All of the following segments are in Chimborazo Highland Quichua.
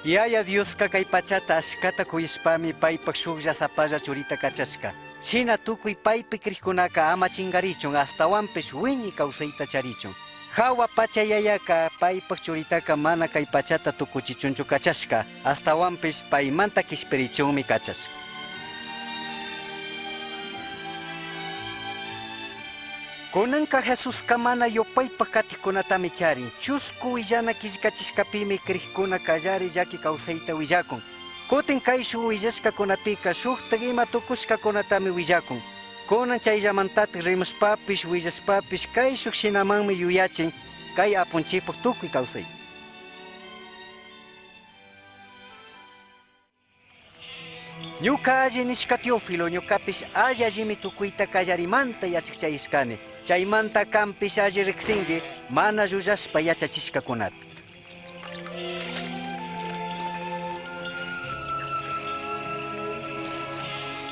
Yaya Diosca cai pachata ashcata cuyashpami paipaj shujlla sapalla churita cachashca. Shina tucui paipi crijcunaca ama chingarichun, ashtahuanpish huiñi causaita charichun. Jahua pacha Yayaca paipaj churitaca mana cai pachata tucuchichunchu cachashca, ashtahuanpish paimanta quishpirichunmi cachashca. Cunanca Jesusca mana yupaipaj catijcunatami charin. Chuscu huillana quillcachishcapimi crijcuna callari llaqui causaita huillacun. Cutin caishuj huillashcacunapica shujtaj ima tucushcacunatami huillacun. Cunan chaillamantataj rimashpapish, huillashpapish caishuj shinamanmi yuyachin cai Apunchijpaj tucui causaita. Ñuca alli nishca Teófilo, ñucapish alli allimi tucuita callarimanta yachajchayishcani. Chaimanta canpish alli rijsingui mana llullashpa yachachishcacunata.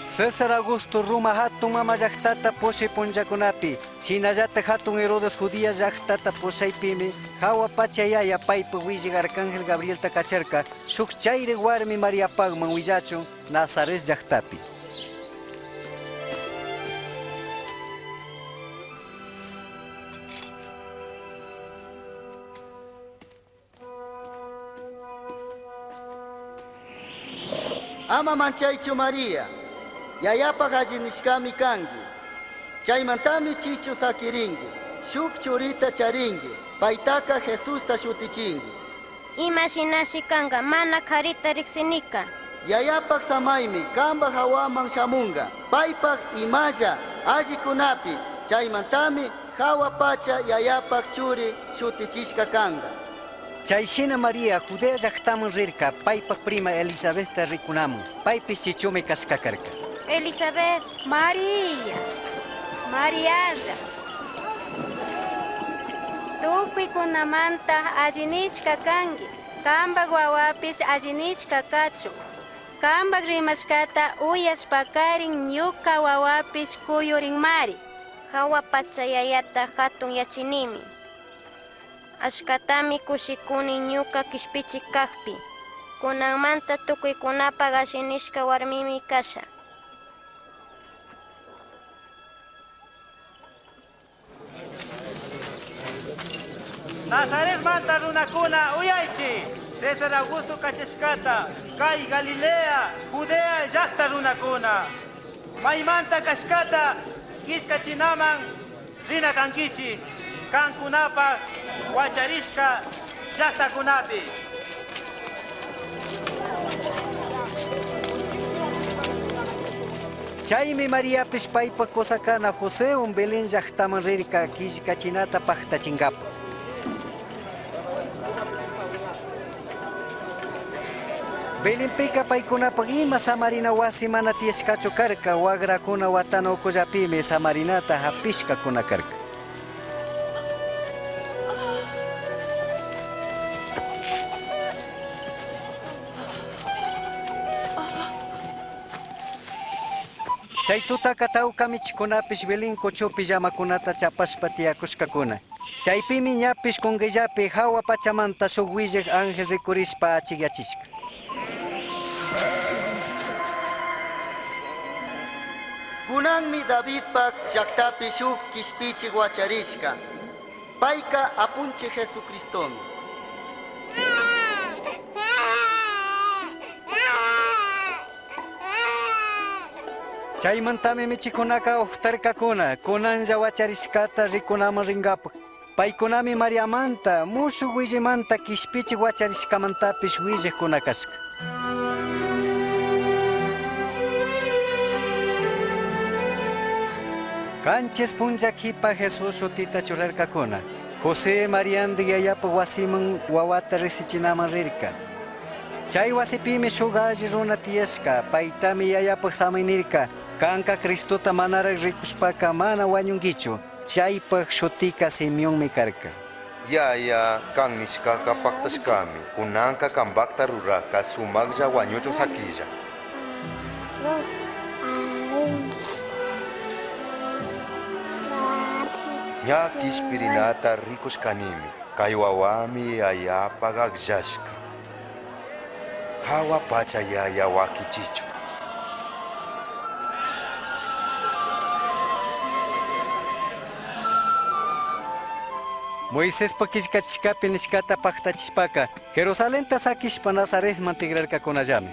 César Augusto Roma jatun mama llajtata pushai punllacunapi, shinallataj jatun Herodes Judea llajtata pushaipimi, jahua pacha Yaya paipaj huillaj arcángel Gabrielta cacharca, shuj chairi huarmi Mariapajman huillachun Nazaret llajtapi. Ama manchaichu María, Yayapaj alli nishcami cangui. Chaimantami chichu saquiringui, shuj churita charingui, paitaca Jesusta shutichingui. Ima shinashi canga, mana jarita rijsinica. Yayapaj samaimi cambaj jahuaman shamunga, paipaj imalla allicunapish, chaimantami jahua pacha Yayapaj churi shutichishca canga. Chai shina María Judea llajtaman rirca, paipaj prima Elisabetta ricunaman, paipish chichumi cashca carca. Elisabet. María, Marialla, tucuicunamanta alli nishca cangui, cambaj huahuapish alli nishca cachun. Cambaj rimashcata uyashpacarin ñuca huahuapish cuyurinmari. Jahua pacha Yayata jatun yachinimi. Ashcatami cushicuni ñuca quishpichic cajpi. Cunanmanta tucuicunapaj alli nishca huarmimi casha. Nazaretmanta runacuna uyaichi, César Augusto cachashcata, cai Galilea, Judea llajta runacuna, maimanta cashcata quillcachinaman rina canguichi, cancunapaj huacharishca llajtacunapi. Chaimi Mariapish paipaj cusa cana Josehuan Belén llajtaman rirca quillcachinata pajtachingapaj. Belenpica paicunapaj ima samarina huasi mana tiyashcachu carca, huagracuna huatana ucullapimi samarinata japishcacuna carca. Chai tutaca tauca michicunapish Belén cuchupi llamacunata chapashpa tiyacushcacuna. Chaipimi ñapish cunguillapi jahua pachamanta shuj huillaj ángel ricurishpa achijyachishca. Cunanmi Davidpaj llajtapi shuj quishpichij huacharishca. Paica Apunchij Jesucristomi. Chaimantami michicunaca ujtarcacuna, cunanlla huacharishcata ricunaman ringapaj. Paicunami Mariamanta, mushuj huillimanta quishpichij huacharishcamantapish huillajcuna cashca. Canchis punlla quipa Jesús shutita churarcacuna. José Mariandi yayapaj huasiman huahuata rijsichinaman rirca. Chai huasipimi shuj alli runa tiyashca, paitami yayapaj samai nirca, Canca Cristota manaraj ricushpaca mana huañunguichu. Chaipaj shutica Simeonmi carca. Yaya, can nishcaca pajtashcami, cunanca cambajta rurajca sumajlla huañuchun saquilla. Ña quishpirinata ricushcanimi, cai huahuami yayapaj agllashca. Jahua pacha yaya huaquichichun. Moisespa quillcachishcapi nishcata pajtachishpaca, Jerusalenta saquishpa Nazaretman tigrarcacunallami.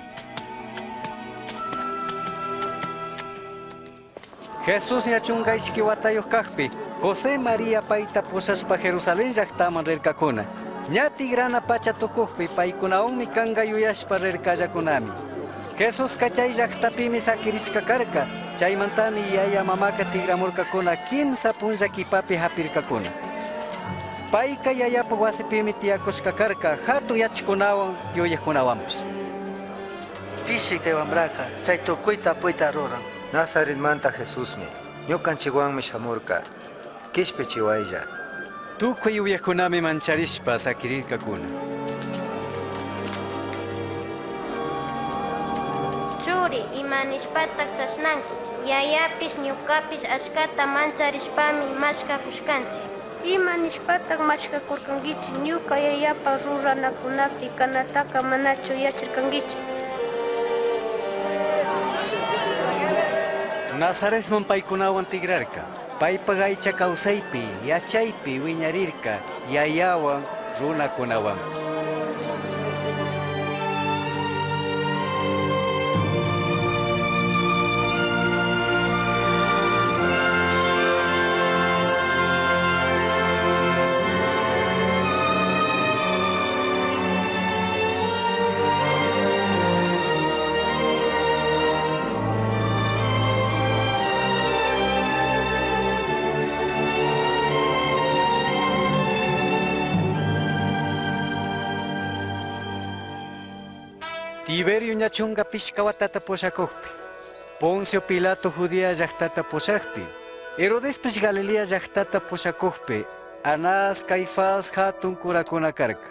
Jesús ña chunga ishqui watayuj cajpi, José María paita pushashpa Jerusalén llajtaman rircacuna. Ña tigrana pacha tucujpi paicunawanmi canga yuyashpa rircallacunami. Jesusca chai llajtapimi saquirishca carca, chaimantami yaya mamaca tigramurcacuna quimsa punlla quipapi japircacuna. Paica yayapaj huasipimi tiyacushca carca, jatun yachajcunahuan yuyajcunahuanpish. Pishi kay wambraka chay tukuyta puyta ruran. Nazaretmanta Jesusmi ñukanchikwanmi shamurka. Kishpichiwaylla. Tucui yuyajcunami mancharishpa saquirircacuna. Churi, ima nishpataj chashnanqui? Yayapish ñucapish achcata mancharishpami mashcacushcanchij. Ima nishpataj mashcacurcanguichij? Ñuca yayapaj ruranacunapi canataca manachu yacharcanguichij? Nazaretman paicunahuan tigrarca. Paipaj aycha causaipi, yachaipi huiñarirca, yayahuan runacunahuanpish. Tiberio ña chunga pishca huatata pushacujpi, Poncio Pilato Judea llajtata pushajpi, Herodespish Galilea llajtata pushacujpi, Anás, Caifás jatun curacuna carca.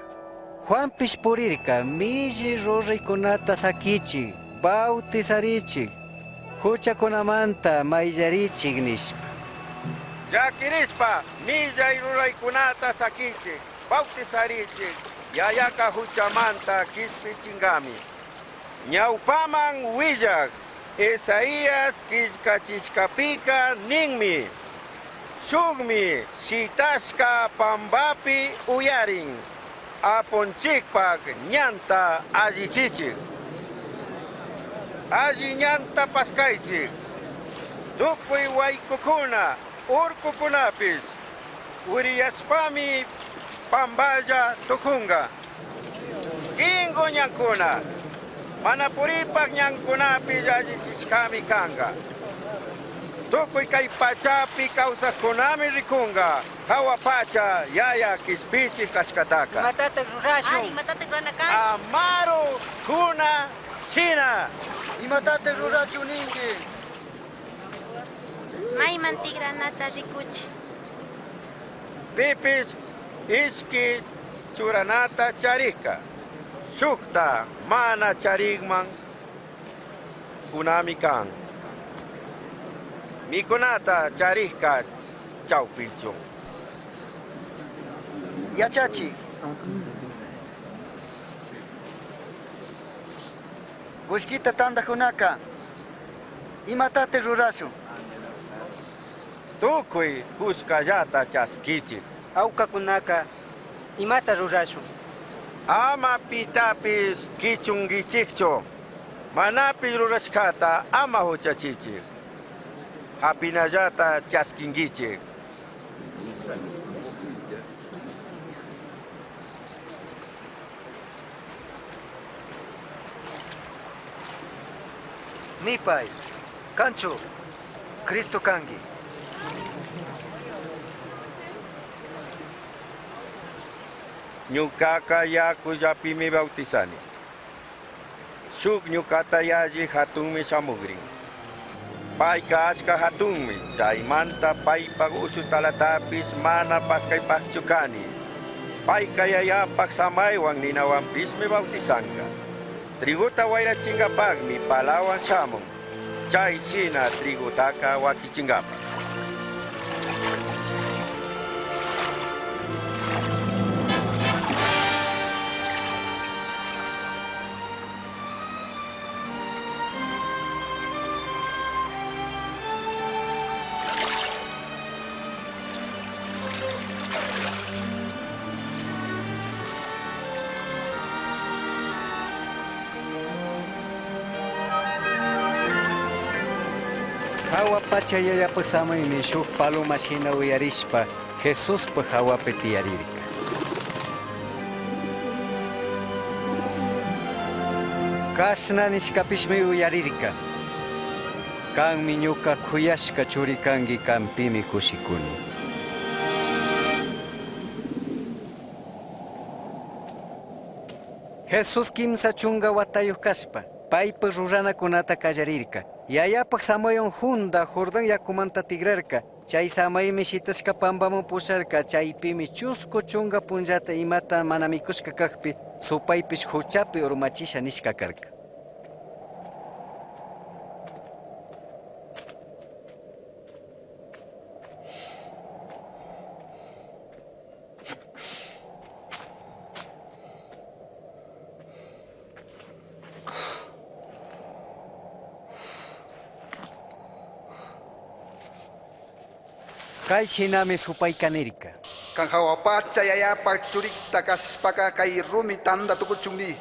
Juanpish purirca, milli ruraicunata saquichij, bautizarichij, juchacunamanta maillarichij nishpa. Llaquirishpa millay ruraicunata saquichij, bautizarichij, yayaka juchamanta quishpichingami. Ñaupaman huillaj, Isaías quillcachishcapika ninmi. Shukmi shitashka pambapi uyarin, apunchikpak ñanta allichichik. Alli ñanta paskaychik, tukuy waykukuna, urkukunapish, uriyashpami pamballa tukunga. Kingu ñankuna, mana puripak ñankunapish allichishkami kanga. Tukuy kay pachapi kawsaqkunami rikunga, hawa pacha yaya kishpichik kashkataka. Imatatak rurashun? Ari, imatatak rurana kanchik? Amaru kuna shina. Imatatak rurachun ninki? Mayman tigranata rikuchi. Pipish ishki churanata charikka, shukta mana charikman kunami kan. Mikunata charikka chawpichun. Yachachik. Kullkita tantakunaka, imatatak rurashun? Tukuy kushkallata chaskichik. Awkakunaka, imata rurashun? Ama pitapis kichunkichikchu. Manapish rurashkata ama huchachichik. Hapinallata chaskinkichik. Nipay, kanchu, Cristo kanki. Ñukaka yakullapimi bautizani. Shuk ñukata yalli hatunmi shamugrin. Payka achka hatunmi, chaymanta paypak ushutalatapis mana paskaypaqchu kani. Payka yayapaq samaywan ninawanpismi bautizanka. Triguta wayrachingapaqmi palawan shamun. Chay shina trigutaka wakichingapaq. Jahua pacha Yayapaj samaymi shuj paloma shina uyarishpa Jesuspaj jahuapi tiyarirca. Cashna nishcapishmi uyarirca. Canmi ñuca c'uyashca churi cangui, canpimi cushicuni. Jesús quimsa chunga huatayuj cashpa, paipaj ruranacunata callarirca. Yayapaj samayhuan junda Jordán yacumanta tigrarca. Chai samaimi shitashca pambaman pusharca. Chaipimi chuscu chunga punllata imata mana micushca cajpi, supaipish juchapi urmachisha nishca carca. Cai shinami supaica nirca. Can jahua pacha Yayapaj churita cashpaca cai rumi tanda tucuchun ni.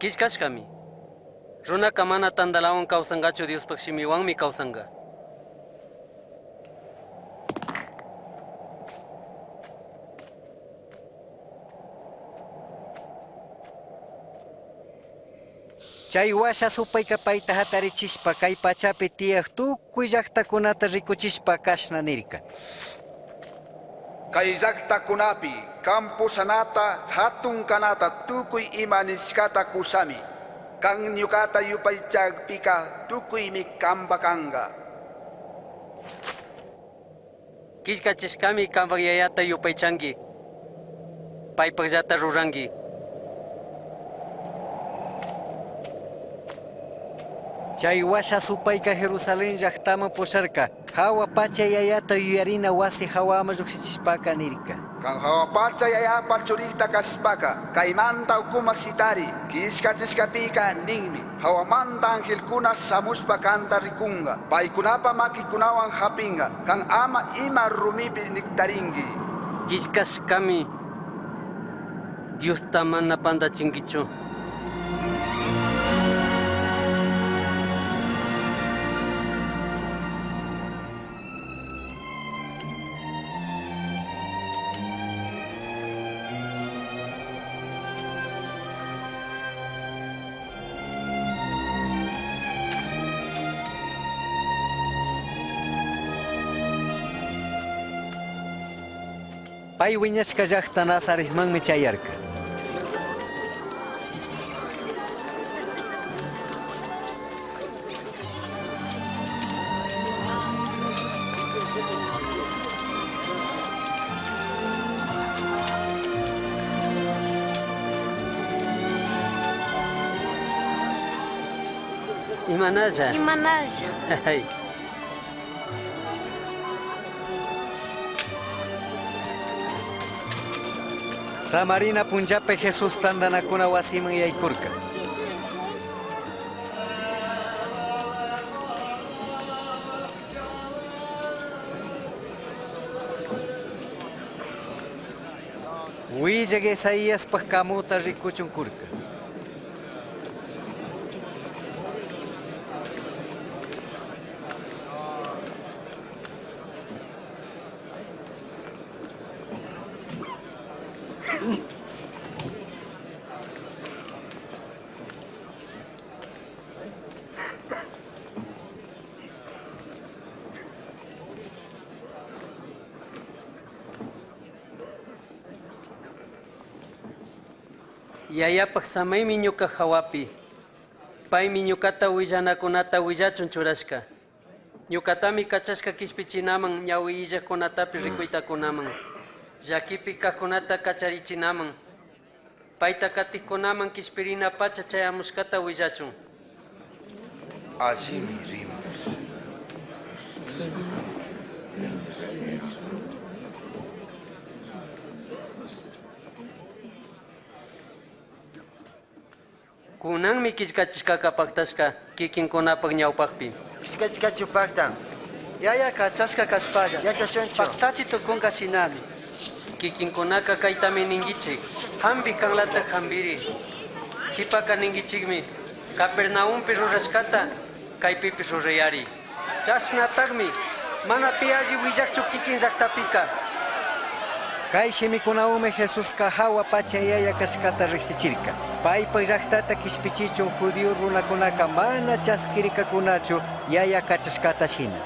Quillcashcami. Runaca mana tandalahuan causangachu, Diospaj shimihuanmi causanga. Chai huasha supaica paita jatarichishpa cai pachapi tiyaj tucui llajtacunata ricuchishpa cashna nirca. Cai llajtacunapi can pushanata, jatun canata tucui ima nishcata cushami. Can ñucata yupaichajpica tucuimi canba canga. Quillcachishcami cambaj yayata yupaichanqui, paipajllata rurangui. Chai huasha supaica Jerusalén llajtaman pusharca, jahua pacha yayata yuyarina huasi jahuaman llujshichishpaca nirca. Can jahua pacha yayapaj churita cashpaca, caimanta ucuma shitari, quillcachishcapica ninmi, jahuamanta angelcuna shamushpa canta ricunga, paicunapa maquicunahuan japinga, can ama ima rumipi nictaringui. Quillcashcami, Diosta mana pandachinguichu. Pai huiñashca llajta Nazaretmanmi chayarca. Imanalla. Imanalla. Hey. Samarina punllapi Jesús tandanacuna huasiman yaycurca. Huillaj Isaiaspaj kamuta ricuchun curca. Yayapaj samaymi ñuka jahuapi. Paymi ñukata willanakunata willachun churashka. Ñukatami kachashka kishpichinaman, ñawi illajkunatapi rikuytakunaman, llakipi kajkunata kacharichinaman, payta katijkunaman kishpirina pacha chayamushkata willachun. Allimi riman. Kunanmi killkachishkaka paktashka kikinkunapaj ñawpajpi. Killkachishkachu paktan. Yaya kachashka kashpalla. Yachashunchu. Paktachi tukunka shinami. Kikinkunaka kaytami ninkichik. Hampi kanlata hambiri. Qhipaka ninkichikmi Capernaumpi rurashkata kaypipish rurayari. Chashnatakmi mana pi alli willakchu kikin llaqtapika. Kay shimikunawanmi Jesusca jahua pacha yaya cashcata rijsichirca. Paipaj llajtata quishpichichun judío runacunaca mana chasquircacunachu yaya cachashcata shina.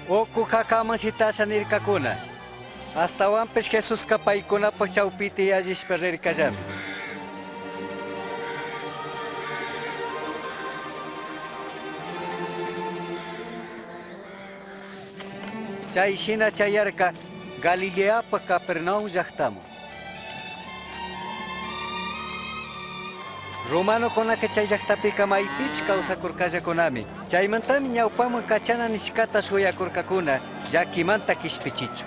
Ucu jacaman shitasha nircacuna. Ashtahuanpish Jesusca paicunapaj chaupita yallishpa rircallami. Chay shina chayarca Galileapaj Capernaum llajtaman. Romanocunaca chay llajtapica maypipish kawsakurkallacunami. Chaymantami ñawpaman kachana nishkata shuyakurkakuna llakimanta kishpichichun.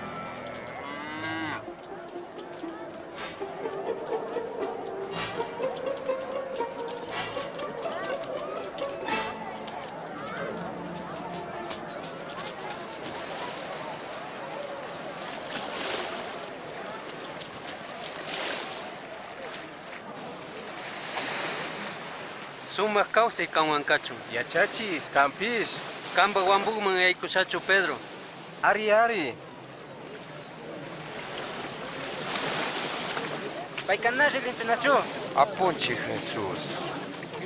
Sumak kawsay kanwan kachun. Yachachi, kampish. Kampak wambukman yaykushachu Pedro. Ari, ari. Payka na rilinchinachu. Apunchik Jesús.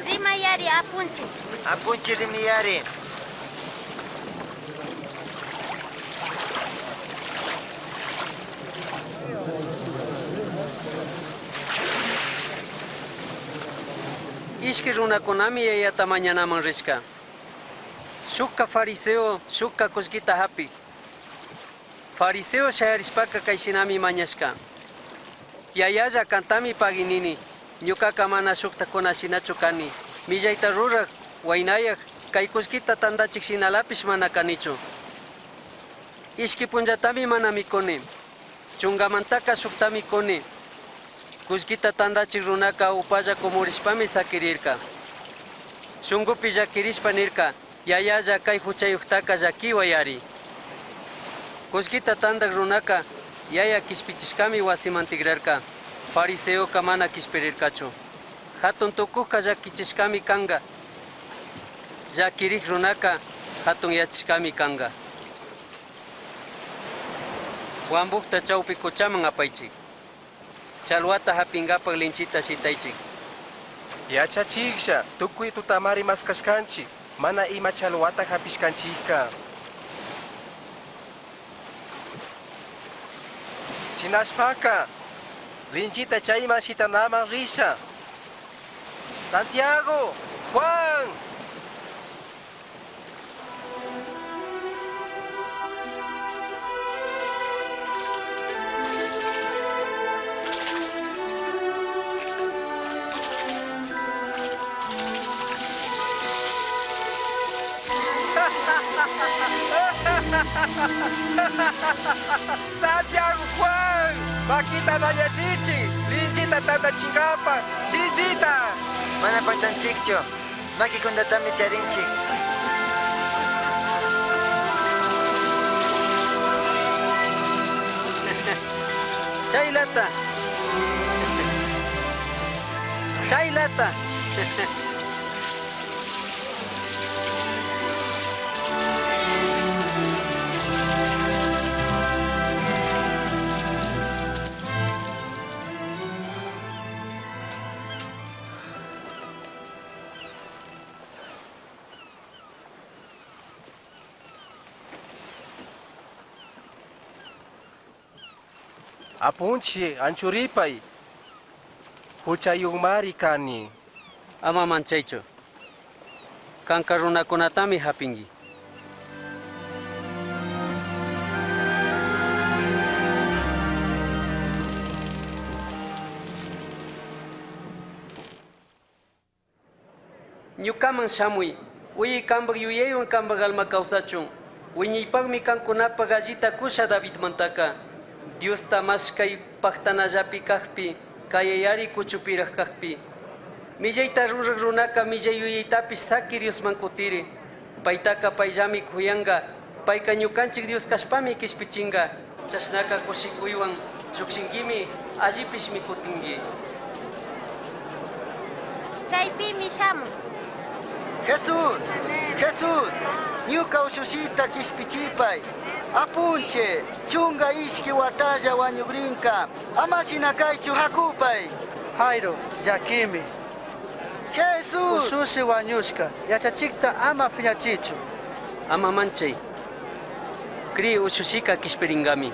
Rimayari apunchik. Apunchik rimayari. Ishki runakunami yayata mañanaman rishka. Shukka fariseo, shukka kullkita hapik. Fariseo shayarishpaka kayshinami mañashka. Yayalla kantami paginini, ñukaka mana shuktakuna shinachu kani. Millayta ruraj, waynayaj, kay kullkita tandachik shinalapish mana kanichu. Ishki punllatami mana mikuni. Chungamantaka shuktami kuni. Kullkita tandachik runaka upalla kumurishpami sakirirka. Shunkupi llakirishpa nirka, yayalla kay huchayuqtaka llakiwayari. Kullkita tandak runaka yaya kishpichishkami wasiman tikrarka. Fariseoka mana kishpirirkachu. Hatun tukuqka llakichishkami kanka. Llakirik runaka hatun yachishkami kanka. Wambukta chawpi quchaman apaychik. Chalwata hapinkapak linchita shitaychik. Yachachiksha, tukuy tutamari maskashkanchik, mana ima chalwata hapishkanchikka. Shinashpaka, linchita chayman shitanaman risha. Santiago, Juan. Santiago Juan, makita mañachichi, linchita tantachinkapak, sinchita. Mana pactanchikchu, makikunatami charinchik. Chaylata. Chaylata. Apunchi, anchuripay. Huchayuqmari kani. Ama manchaychu. Kanka runakunatami hapinki. Ñukaman shamuy, uyi kanpak yuyaywan kanpak alma kawsachun. Wiñaypaqmi kankunapaq allita kusha Davidmantaka. Diosta mashkay paqtanallapi kaqpi, kayayari kuchupiraq kaqpi. Millayta ruraq runaka millay yuyaytapish saki Diosman kutiri. Paytaka payllami kuyanka, payka ñukanchik Dios kashpami kishpichinka. Chashnaka kushikuywan llukshinkimi, allipishmi kutinki. Chaipimi shamun. Jesús, Jesús, ñuca ushushita quishpichipai. Apunche, chunga ishqui huatalla huañugrinca. Ama shina caichu hacupai. Jairo, llaquimi. Jesús. Ushushi huañushca, yachachikta ama piñachichu. Ama manchay. Cri ushushika kishpiringami.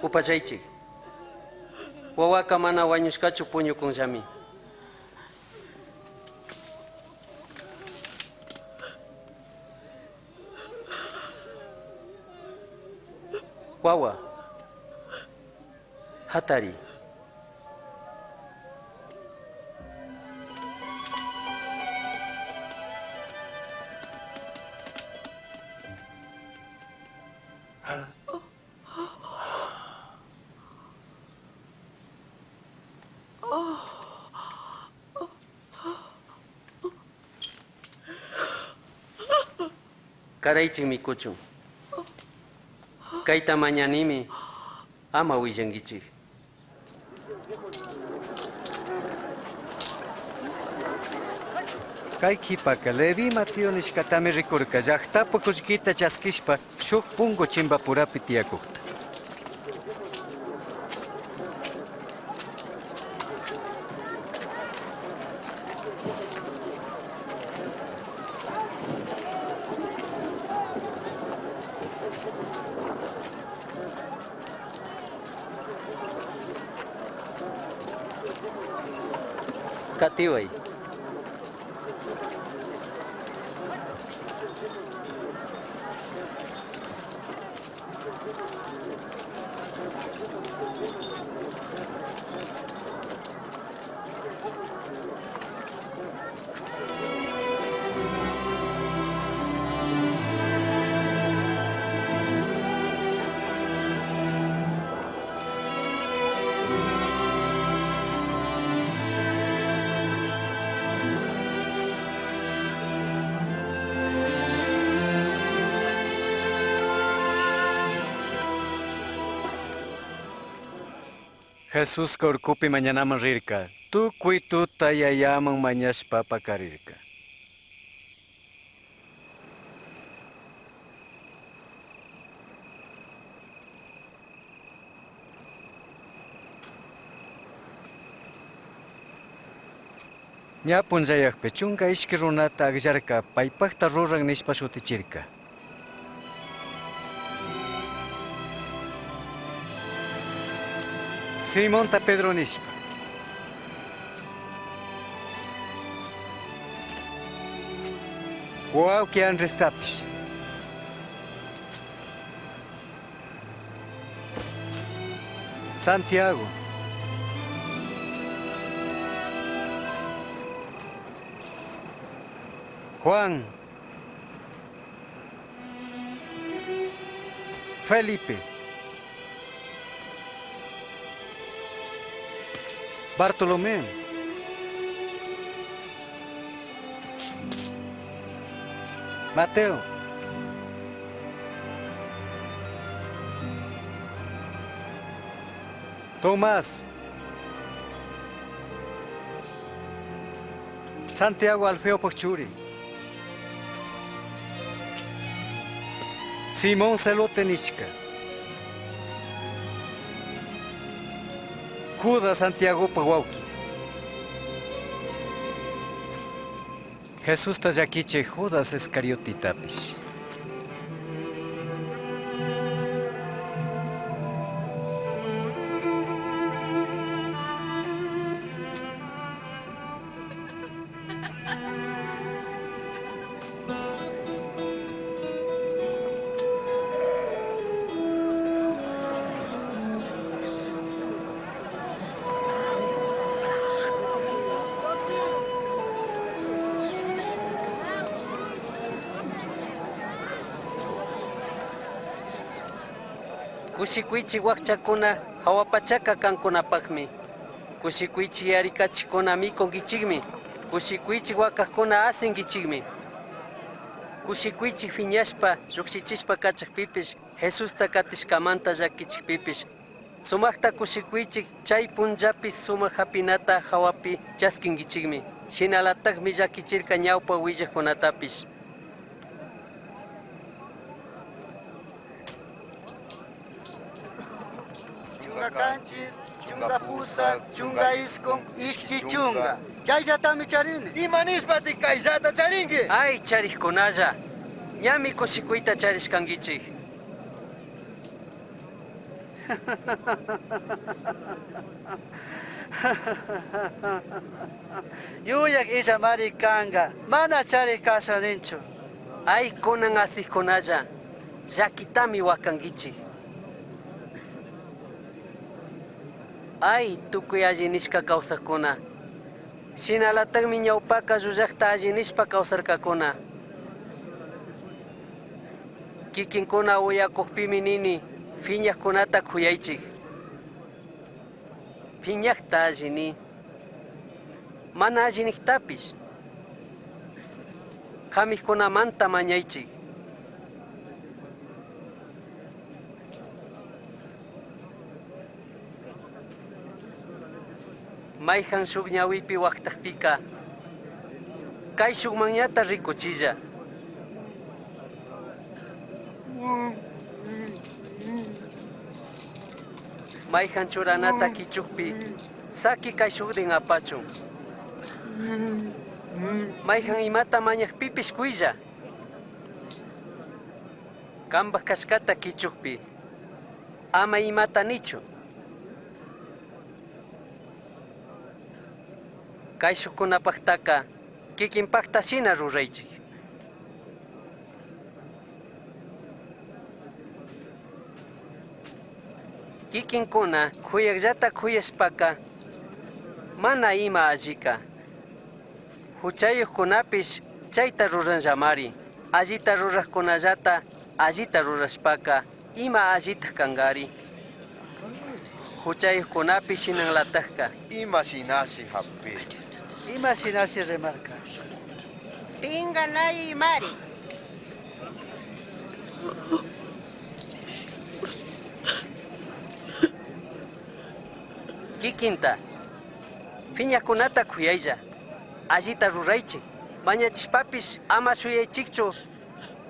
Upallaychik. Wawaka mana wañushkachu puñukunllami. Wawa. Hatari. Karaychik mikuchun. Kayta mañanimi ama willankichik. Kay qhipaka Leví Mateo nishkatami rikurka llaqtapa kullkita chaskishpa shuk punku chimpapurapi tiyakukta. Katiway. Jesusca urcupi mañanaman rirka. Tukuy tuta yayaman mañashpa pakarirka. Ña punllayakpi chunka ishki runata akllarka paypakta ruran nishpa shutichirka. Simonta Pedro nishpa. Wawqi Andrestapish. Santiago. Juan. Felipe. Bartolomé. Mateo. Tomás. Santiago Alfeo Pochuri. Simón Celote nishka. Judas Santiago huawqui. Jesusta llaquichij Judas Iscariotitapish. Kushikuychik wakchakuna hawa pachaka kankunapaqmi. Kushikuychik yarikachikuna mikunkichikmi. Kushikuychik wakaqkuna asinkichikmi. Kushikuychik phiñashpa lluqshichishpa kachaqpipish Jesusta katishkamanta llakichikpipish. Sumaqta kushikuychik chay punllapi sumaq hapinata hawapi chaskinkichikmi. Shinalataqmi llakichirka ñawpa willaqkunatapish. Chunga kanchis, chunga pusak, chunga iskun, ishki chunga. Chayllatami charini. Ima nishpatik kayllata charinki? Ay charikkunalla, ñami kushikuyta charishkankichik. Yuyak illamari kanka, mana charik kasha ninchu. Ay kunan asikkunalla, llakitami wakankichik. Ay tukuy alli nishka kawsaqkuna. Shinalataqmi ñawpaka llullaqta alli nishpa kawsarkakuna. Kikinkuna uyakuqpimi nini, phiñaqkunata khuyaychik. Phiñaqta alli ni. Mana alli niqtapish. Qamiqkunamanta mañaychik. Mayhan shuk ñawipi waqtaqpika, kay shuk mañata rikuchilla. Mayhan churanata kichukpi, saki kay shukdin apachun. Mayhan imata mañaqpipish kuylla. Kambaq kashkata kichukpi, ama imata nichu. Kay shukkunapaqtaqa kikinpaqta shina ruraychik. Kikinkuna khuyaqllata khuyashpaka mana ima allika. Huchayuqkunapish chayta ruranllamari. Allita ruraqkunallata allita rurashpaka ima allitaq kankari. Huchayuqkunapish shinanlataqka. Ima shinashi hapirka. Ima shinashi rimarka. Pinganay mari. Kikinta. Phiñaqkunata khuyaylla. Allita ruraychik. Mañachishpapish ama shuyaychikchu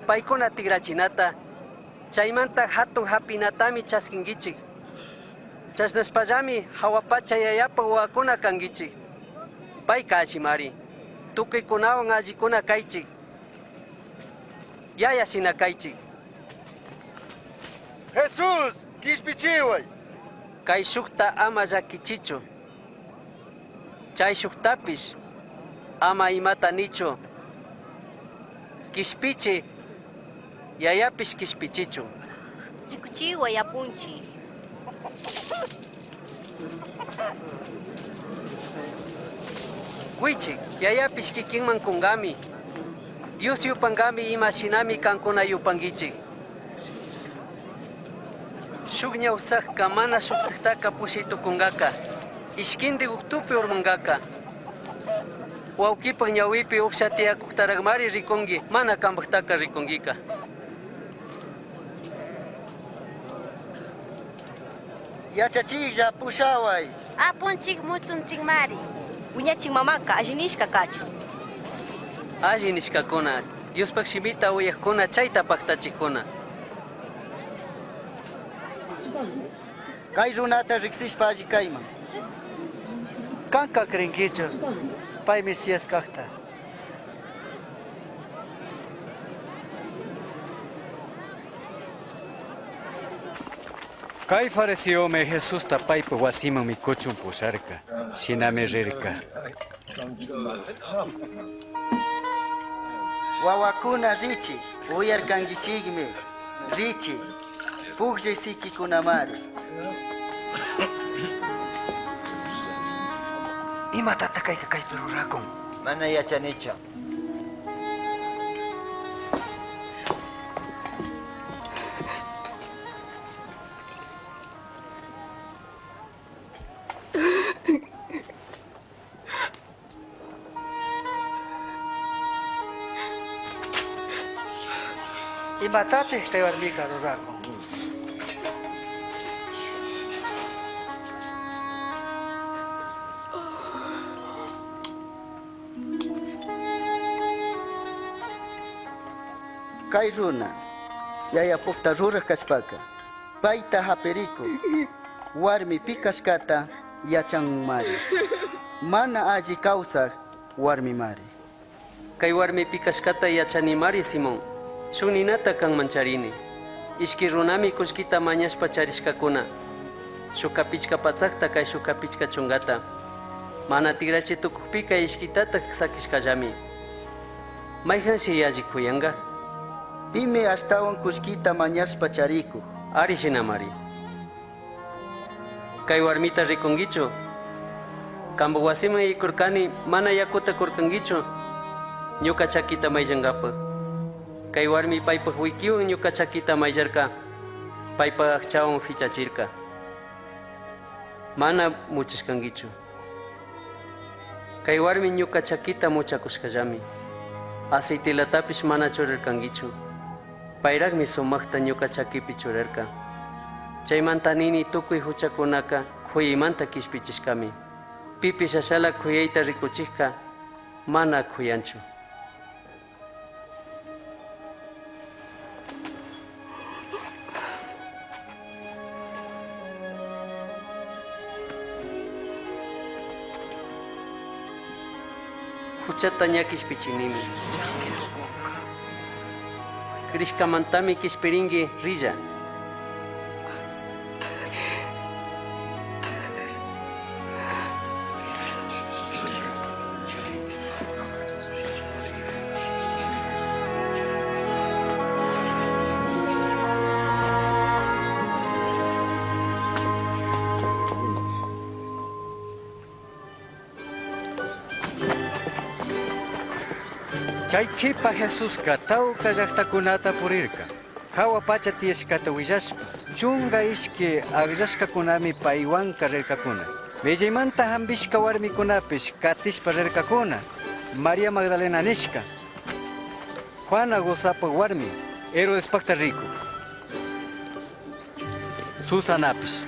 paykuna tikrachinata. Chaymanta hatun hapinatami chaskinkichik. Chashnashpallami hawa pacha yayapa wawakuna kankichik. Payka allimari. Tukuykunawan allikuna kaychik. Yaya shina kaychik. Jesús, kishpichiway. Kay shukta ama llakichichu. Chay shuktapish ama imata nichu. Kishpichi, yayapish kishpichichu. Rikuchiway apunchik. Kuychik, yayapish kikinman kunkami. Dios yupankami ima shinami kankuna yupankichik. Shuk ñawsaqka mana shuktaktaka pushay tukunkaka. Ishkinti uktupi urmankaka. Wawkipaq ñawipi uksha tiyakuktaraqmari rikunki, mana kampaktaka rikunkika. Yachachiklla pushaway. Apunchik mutsunchikmari. Wiñachik mamaka alli nishka kachun. Alli nishkakuna, Diospaq shimita uyaqkuna chayta paqtachikkuna. Kay runata riksishpa alli kayman. Kanka krinkichu, pay Mesías kaqta. Kay fariseomi Jesusta paypa wasiman mikuchun pusharka. Shinami rirka. Wawakuna richi, uyarkankichikmi. Richi, pukllay sikikunamari. Imatataq kayka kaypi rurakun? Mana yachanichu. Imatataj kay warmika rurakun? Kay runa yayapukta ruraj kashpaka payta hapiriku warmi pi kashkata yachanmari mana alli kawsaj warmimari. Kay warmi pi kashkata yachanimari Simón. Shuk ninata kanman charini. Ishki runami kullkita mañashpa charishkakuna. Shukka pichka patsakta kay shukka pichka chungata. Mana tikrachi tukukpika ishkitatak sakishkallami. Mayhanshi yalli kuyanka? Pimi ashtawan kullkita mañashpa charikuk. Ari shinamari. Kay warmita rikunkichu? Kampak wasiman yaykurkani mana yakuta kurkankichu ñuka chakita mayllankapaq. Kay warmi paypak wikiwan ñuka chakita mayllarka, paypak aqchawan fichachirka. Mana muchashkankichu. Kay warmi ñuka chakita muchakushkallami. Aceitelatapish mana churarkankichu. Payraqmi sumaqta ñuka chakipi churarka. Chaymanta nini tukuy huchakunaka khuyaymanta kishpichishkami. Pipish ashala khuyayta rikuchikka mana khuyanchu. Huchata ña kishpichinimi. Crishkamantami kishpirinki rilla. Chay kipa Jesuska tawka llaqtakunata purirka. Hawa pacha tiyashkata willashpa, chunga ishki akllashkakunami paywanka rirkakuna. Millaymanta hampishka warmikunapish katishpa rirkakuna. María Magdalena nishka, Juana Gozapa warmi, Herodespakta rikuk. Susanapish.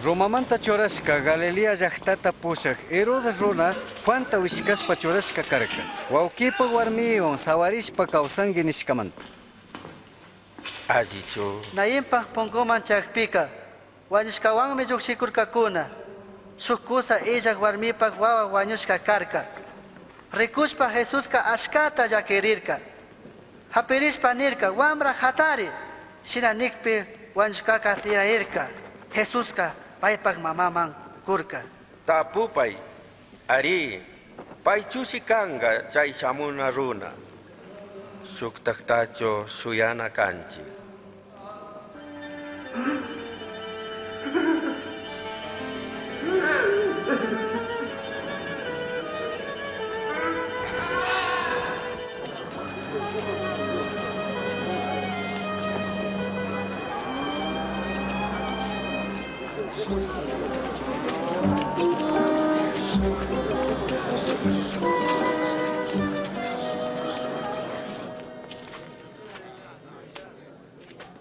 Romamanta churashka Galilea llaqtata pushaq Herodes runa Juanta wishkashpa churashka karka. Wawqipa warmiwan sawarishpa kawsanki nishkamanta. Allichu. Nainpaj punkuman chayakpika wañushkawanmi llukshikurkakuna. Shuk kusa illak warmipak wawa wañushka karka. Rikushpa Jesuska ashkata llakirirka. Hapirishpa nirka, wambra hatari. Shina nikpi wañushkaka tirarirka. Jesuska paypak mamaman kurka. Tapupay, ari, paychushi kanka chay shamuna runa. Shuktaktachu shuyana kanchik.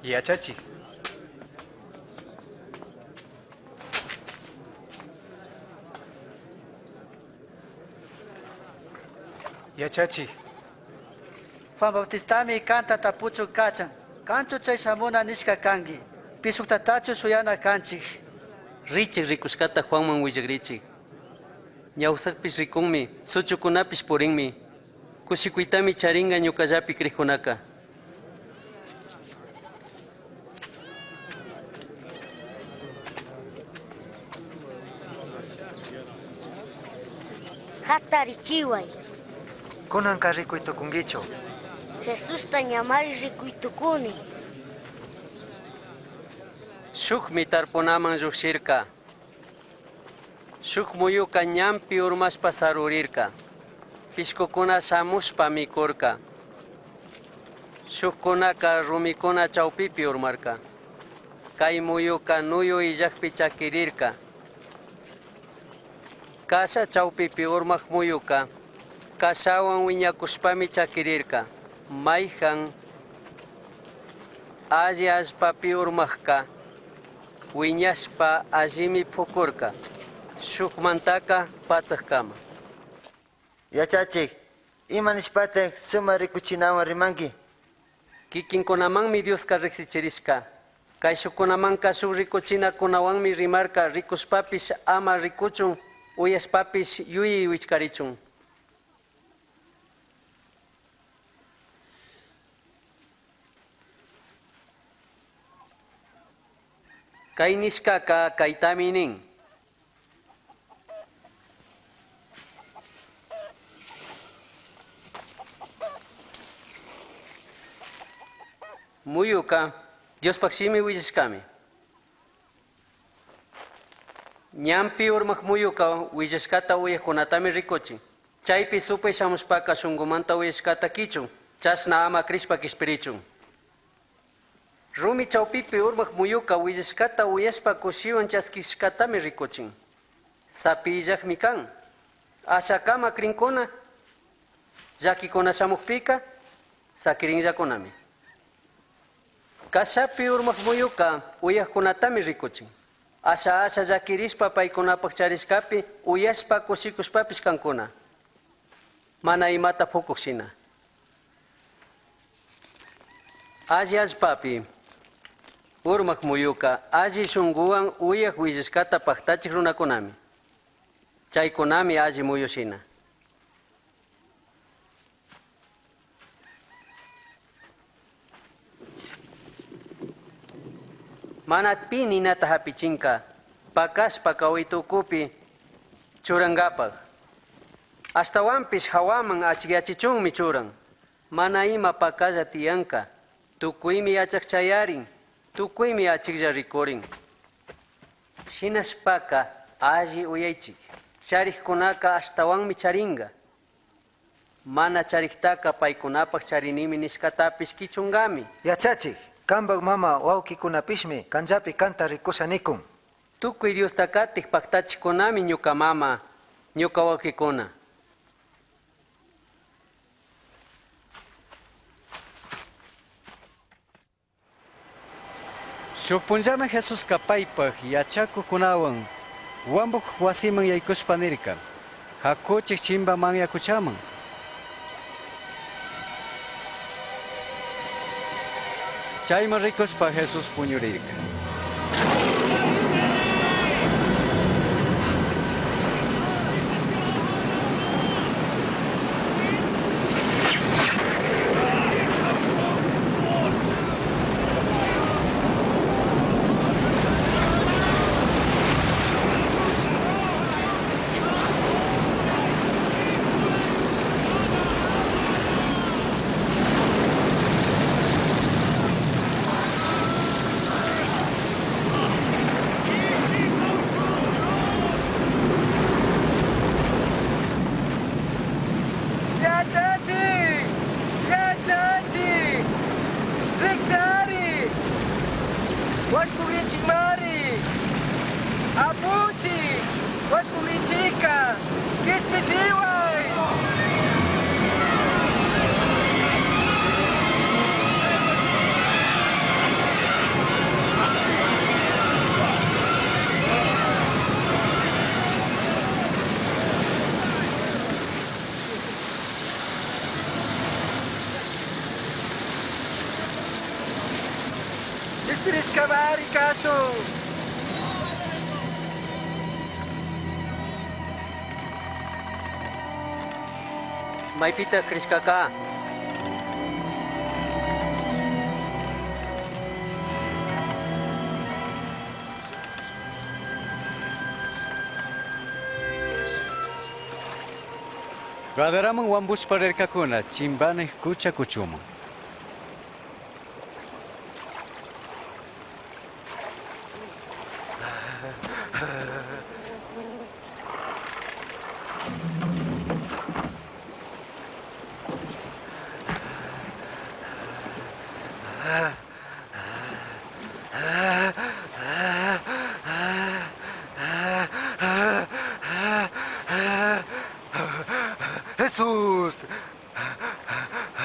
Yachachik. Yachachik. Juan Bautistami kanta tapuchu kachan. Kanchu chay shamuna nishka kanki. Pishuktatachu shuyana kanchik. Richik rikushkata Juanman willakrichik. Ñawsakpish rikunmi, suchukunapish purinmi. Kushikuytami charinka ñukallapi krikkunaka. Hatarichiway. Kunanka rikuy tukunkichu. Jesusta ñamari rikuy tukuni. Shukmi tarpunaman llukshirka. Shuk muyuka ñanpi urmashpa sarurirka. Pishkukuna shamushpa mikurka. Shukkunaka rumikuna chawpipi urmarka. Kay muyuka nuyu illajpi chakirirka. Kasha chawpipi urmak muyuka kashawan wiñakushpami chakirirka. Mayhan alli allpapi urmakka wiñashpa allimi pukurka. Shukmantaka patsakama. Yachachik, ima nishpatak suma rikuchinawan rimanki? Kikinkunamanmi Dioska riksichirishka. Kayshukunamanka shuk rikuchinakunawanmi rimarka rikushpapish ama rikuchun uyashpapish yuyay wichkarichun. Kay nishkaka kaytami nin. Muyuka Diospaj shimi willashkami. Ñanpi urmak muyuka willashkata uyajkunatami rikuchin. Chaypi supay shamushpaka shunkumanta uyashkata kichun, chashna ama crishpa kishpirichun. Rumi chawpipi urmak muyuka willashkata uyashpa kushiwan chaskishkatami rikuchin. Sapi illajmi kan. Ashakama krinkuna, llakikuna shamukpika, sakirinllakunami. Kashapi urmak muyuka uyajkunatami rikuchin. Asha asha llakirishpa paykunapak charishkapi uyashpa kushikushpapish kankuna. Mana imata pukuk shina. Alli allpapi urmak muyuka alli shunkuwan uyak willashkata paktachik runakunami. Chaykunami alli muyu shina. Mana pi ninata hapichinka pakashpa kawitukupi churankapak. Ashtawanpish hawaman achikyachichunmi churan. Mana ima pakalla tiyanka. Tukuymi yachak chayarin. Tukuymi achiklla rikurin. Shinashpaka alli uyaychik. Charikkunaka ashtawanmi charinka. Mana chariktaka paykunapak charinimi nishkatapish kichunkami. Yachachik, kanpak mama wawkikunapishmi kanllapi kanta rikusha nikun. Tukuy Diosta katik paktachikunami ñuka mama, ñuka wawkikuna. Shuk punllami Jesuska paypak yachakukunawan wambuk wasiman yaykushpa nirka. Hakuchik chimba manyakuchaman. Chayman rikushpa Jesús puñurirka. Yachachik! Yachachik! Rikchari! Washkugrinchikmari! Apuchik! Washkugrinchika! Kishpichiway! Kishpirishkamari kashun! Maypita krishkaka. Gadaraman wambushpa rirkakuna chimbanik kucha kuchuman. Jesús,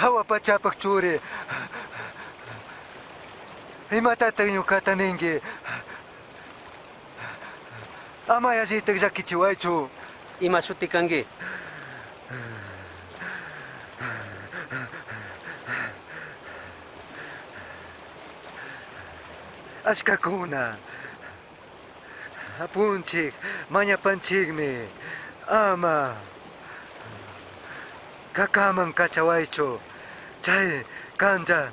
jahua pachapaj churi, imatataj ñucata ningui? Ama yallitaj llaquichihuaichu. Ima shuti cangui? Achcacuna, Apunchij, mañapanchijmi, ama cacaman cachahuaichu, chai canlla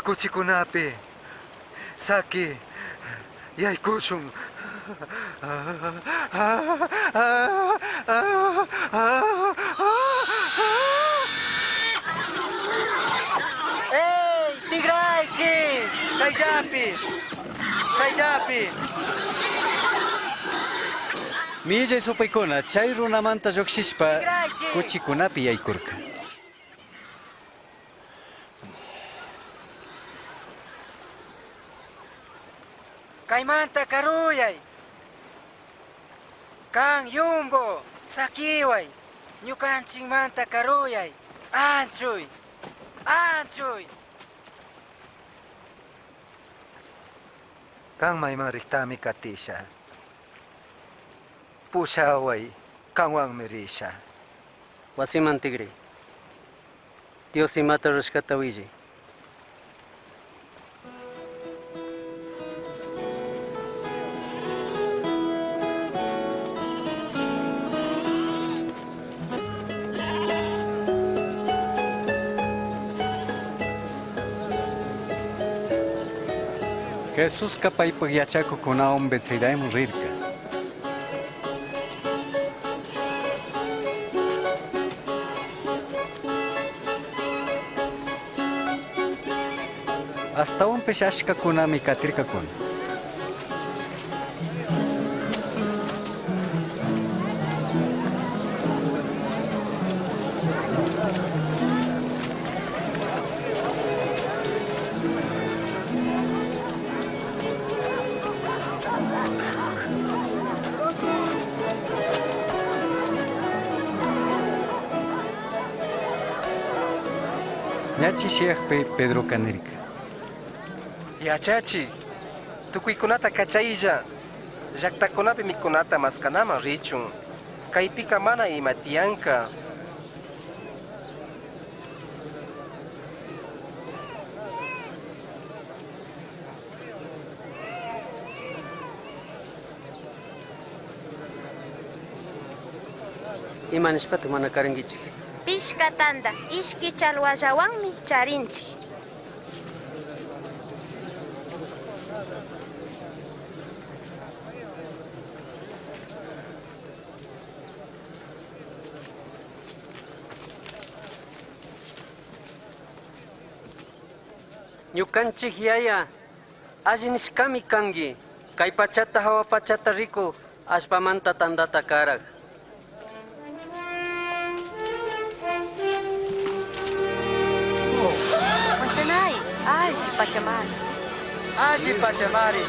cuchicunapi saqui yaicushun. ¡Ey, tigraichi! Chayllapi! Chayllapi! Millay supaykuna chay runamanta lluqshishpa kuchikunapi yaykurka. Kaymanta karuyay! Kan yumbo, saquiway! Ñukanchikmanta karuyay! Anchuy! Anchuy! Can maiman rijtami catisha. Pushahuai, canhuanmi risha. Wasiman tigray. Dios imata rurashcata huillai. Jesusca paypaj yachakuqkunawan Betsaidaman rirka. Ashtawanpish achkakunami katirkakuna. Ña chishiyajpi Pedroka nirka. Yachachik, tucuicunata cachailla, llactacunapi micunata mascanaman richun. Caypica mana ima tiyanka. Ima nishpataj mana karankichik? Pishka tanta, ishki chalwallawanmi charinchik. Ñukanchik yaya, alli nishkami kanki. Kay pachata hawa pachata rikuk, allpamanta tantata karak. Manchanay, alli pachamari. Alli pachamari.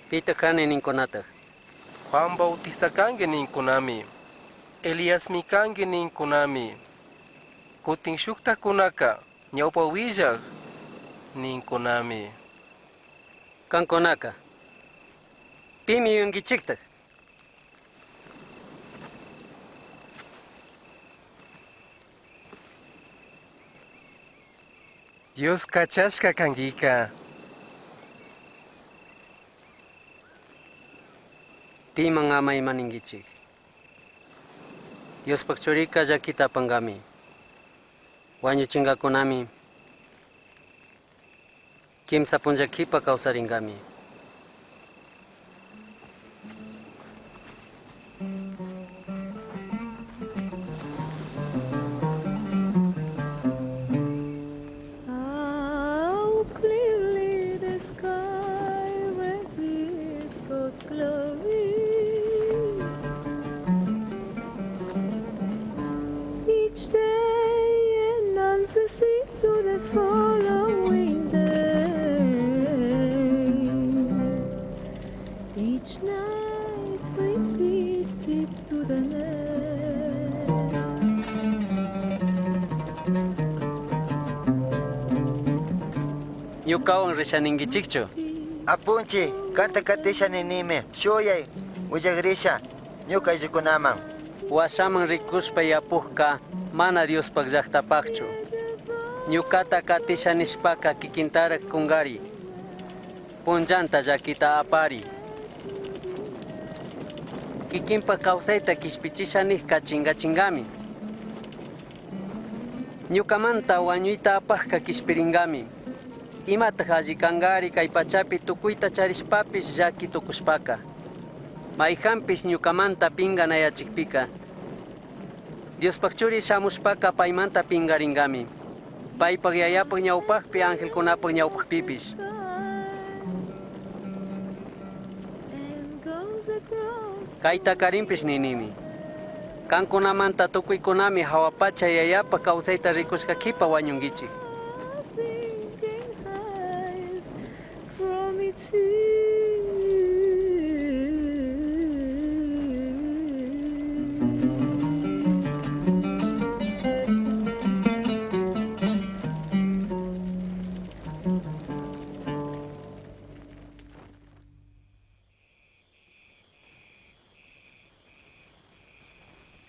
Pitaq kani ninkunataj? Juan Bautista kanki ninkunami. Eliasmi kanki ninkunami. Kutin shuktajkunaka ñawpa willak ninkunami. Kankunaka, pimi yuyunkichiktaj? Dios kachashka kankika. Piman ama ima ninguichij. Diospaj churika llakita apangami. Wañuchinkacunami. Kimsa punlla kipa kawsarinkami. How clearly the sky reveals God's glory. Each day announces it to the following day. Each night repeats it to the next. Ñukawan risha ninguichikchu. Apunchi, kanta katisha ninimi, shuyay, willagrisha, ñuka ayllukunaman. Washaman rikushpa yapukka mana Diospaj llaqtapaqchu. Ñukata katisha nishpaka kikintarak kunkari. Punllanta llakita apari. Kikinpak kawsayta kishpichisha nijka chinkachinkami. Ñukamanta wañuyta apajka kishpirinkami. Imataj alli kankari kay pachapi tukuyta charishpapish llaki tukushpaka. Mayjanpish ñukamanta pinganayachikpika. Diospaj churi shamushpaka paymanta pinkarinkami. Paypak yayapaj ñawpajpi angelkunapaj ñawpajpipish. Kayta karinpish ninimi. Kankunamanta tukuykunami hawa pacha yayapaj kawsayta rikushka kipa wañunkichik. From its heel.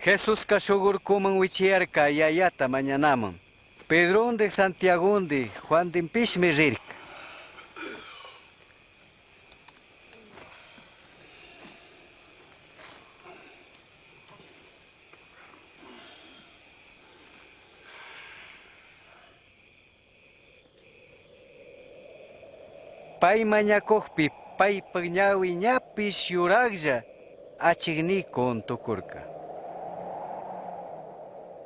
Jesuska shuk urkuman wichiyarka yayata mañanaman. Pedrondik Santiagondik Juandinpishmi rirka. Pay mañakukpi paypak ñawi ñapish yuraklla achiknikun tukurka.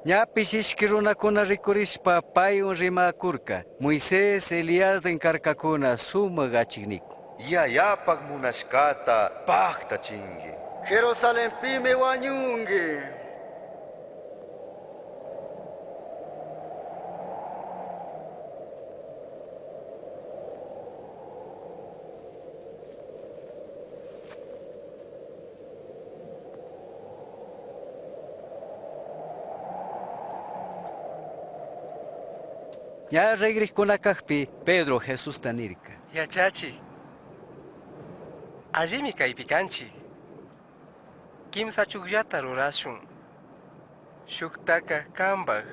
Ñapish ishki runakuna rikurishpa paywan rimakurka. Moisés, Eliasden karkakuna sumak achiknikun. Yayapak munashkata paktachinki. Jerusalenpimi wañunki. Ña rigrikkunakakpi Pedro Jesusta nirka. Yachachik, allimi kaypi kanchik. Kimsa chukllata rurashun. Shuktaka kanpaj.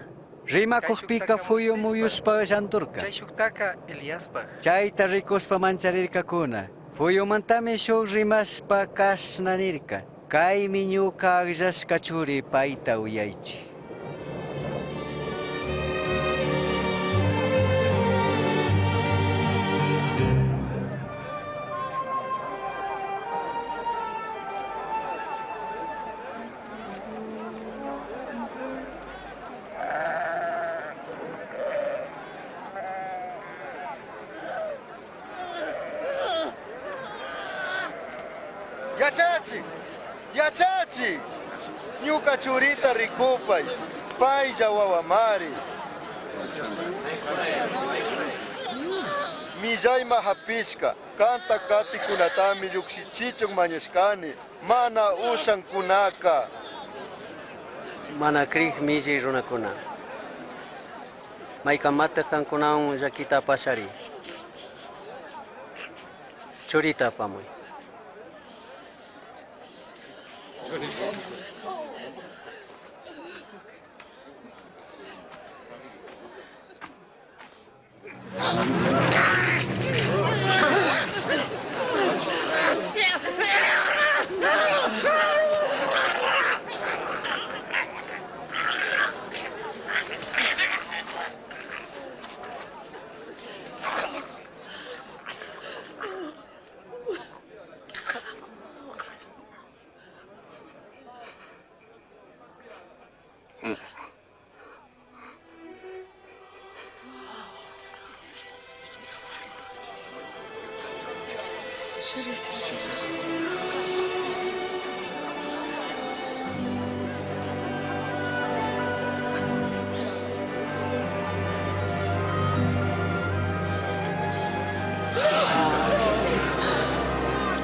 Rimakukpika fuyu muyushpa llanturka. Chay shuktaka Eliaspaj. Chayta rikushpa mancharirkakuna. Fuyumantami shuk rimashpa kashna nirka. Kaymi ñuka akllashka churi payta uyaychik. Yachachik, yachachik, ñuka churita rikupay, paylla wawamari. Millayma hapishka, kanta katikunatami llukshichichun mañashkani, mana ushankunaka. Mana krik millay runakuna. Maykamataq kankunawan llakita apashari. Churita apamuy.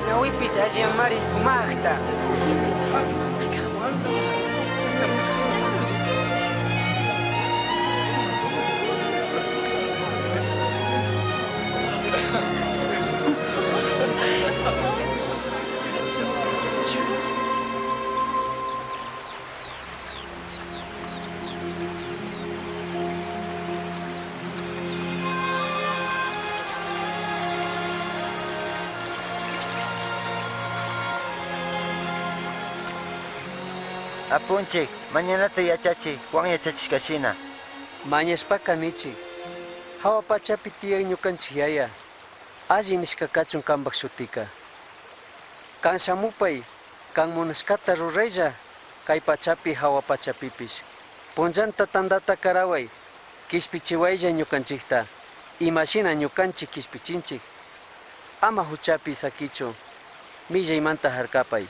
Ñawipish alliyanmari sumaqta. Apunchik, mañanata yachachi, Juan yachachishka shina. Mañashpaka nichik, hawa pachapi tiyak ñukanchik yaya, alli nishka kachun kanpak shutika. Kan shamupay, kan munashkata ruraylla, kay pachapi hawa pachapipish. Punllanta tantata karaway, kishpichiwaylla ñukanchikta, imashina ñukanchik kishpichinchik. Ama huchapi sakichu, millaymanta harkapay.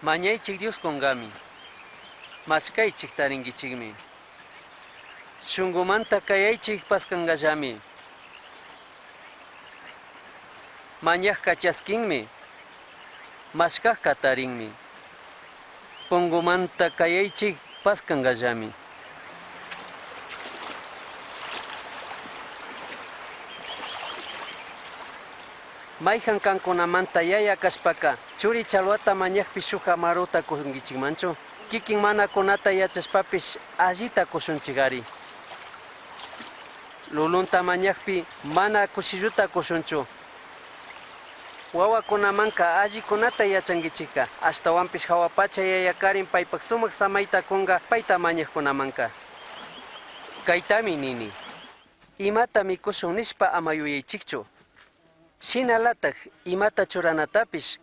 Mañaychik Dios kungami, mashkaychik tarinkichikmi. Shunkumanta kayaychik paskangallami. Mañajka chaskinmi, mashkajka tarinmi. Pungumanta kayaychik paskangallami. Mayhan kankunamanta yaya kashpaka, churi chalwata mañajpi shuk amaruta kunkichikmanchu, kikin mana kunata yachashpapish allita kushunchikari. Lulunta mañajpi mana kushilluta kushunchu. Wawakunamanka allikunata yachankichikka, ashtawanpish hawa pacha yayakarin paypak sumak samayta kunka payta mañajkunamanka. Kaytami nini, imata mikushun nishpa ama yuyaychikchu. Shinalatak imata churanatapish,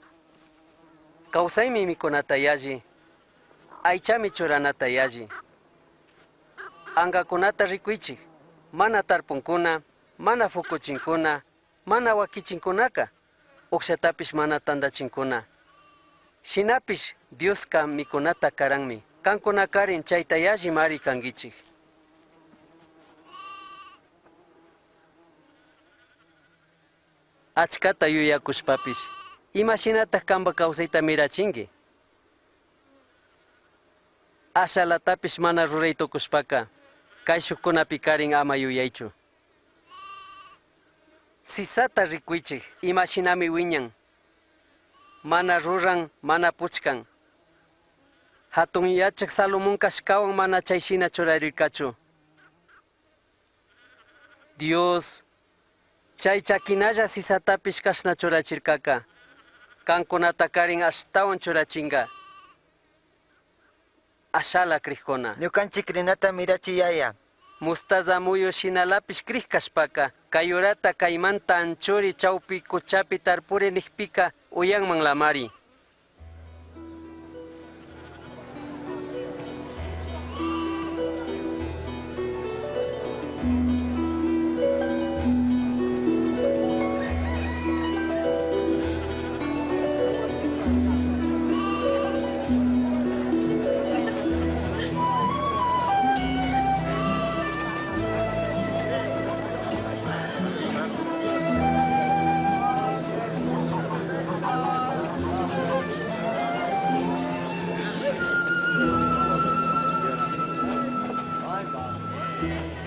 kawsaymi mikunata yalli, aychami churanata yalli. Angakunata rikuychik, mana tarpunkuna, mana fukuchinkuna, mana wakichinkunaka, uqshatapish mana tantachinkuna. Shinapish Dioska mikunata karanmi, kankunakarin chayta yallimari kankichik. Achkata yuyakushpapish, imashinatak kanpak kawsayta mirachinki? Ashalatapish mana ruray tukushpaka, kayshukkunapikarin ama yuyaychu. Sisata rikuychik, imashinami wiñan. Mana ruran, mana puchkan. Hatun yachak Salomón kashkawan mana chayshina churarirkachu. Dios, chay chakinalla sisatapish kashna churachirkaka. Kankunatakarin ashtawan churachinka. Ashala krikuna. Ñukanchik rinata mirachi yaya. Mostaza muyu shinalapish krik kashpaka, kay urata kaymanta anchuri chawpi kuchapi tarpuri nikpika uyanman lamari.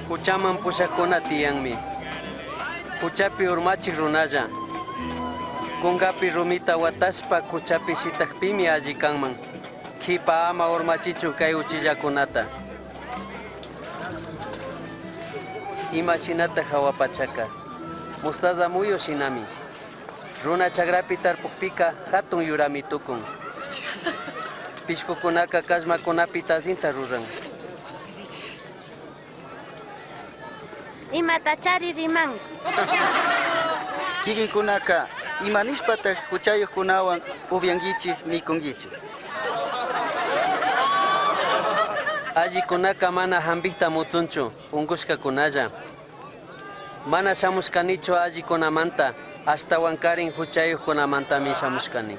Huchaman pushakuna tiyanmi. Huchapi urmachik runalla. Kunkapi rumita watashpa kuchapi shitakpimi alli kanman. Kipa ama urmachichu kay uchillakunata. Ima shinata hawa pachaka. Mostaza muyu shinami. Runa chakrapi tarpukpika hatun yurami tukun. Pishkukunaka kallmakunapi tazinta ruran. Imatachari rimanki. Kikinkunaka imanishpataq huchayuqkunawan upyankichik mikunkichik. Allikunaca mana hambikta mutsunchu, unkushkakunalla. Mana shamushkanichu allikunamanta, ashtawankarin huchayuqkunamantami shamushkani.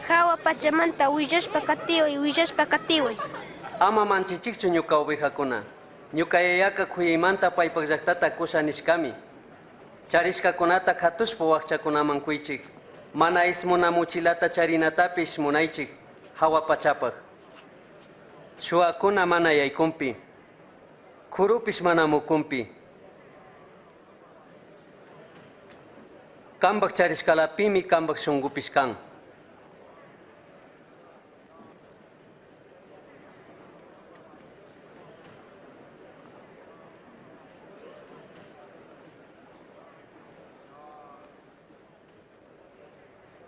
Jahua pachamanta huillashpa katiwai, huillashpa katiwai. Ama manchichikchu ñuka ovejakuna. Ñuka yayaka kuyaymanta paypak llaqtata kusha nishkami. Charishkakunata katushpa wakchakunaman kuychik. Mana ismuna muchilata charinatapish munaychik hawa pachapaq. Shuwakuna mana yaykunpi. Kurupish mana mukunpi. Kampak charishkalapimi kampak shunkupish kan.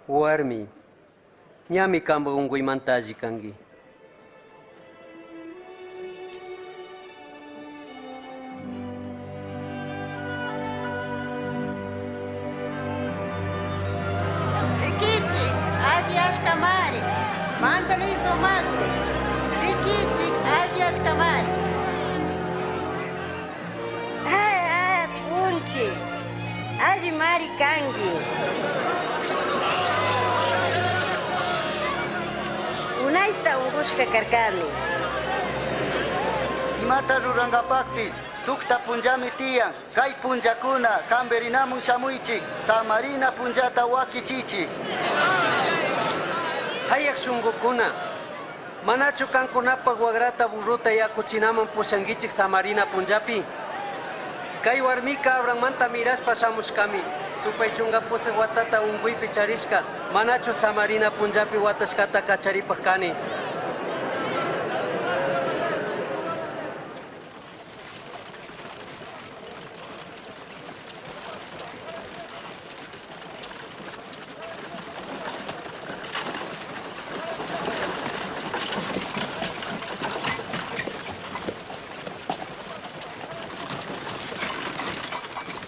Warmi, ñami kampak unkuymanta alli kanki. Rikichik, alli ashkamari, manchani sumakti. Rikichik, alli ashkamari. Ah, ah, punchi. Alli mari kanki. Unayta unkushka karkani. Imata rurankapaqpis sukta punllami tiyan. Kay punllakuna hampirinamun shamuychik. Samarina punllata wakichichik. Hayak shunqukuna, manachu kankunapaq wagrata burruta yakuchinaman pushankichik samarina punllapi? Kay warmika Abrahammanta mirashpa shamushkami. Supay chunka pusaq watata unkuypi charishka, manachu samarina punllapi watashkata kacharipaq kani.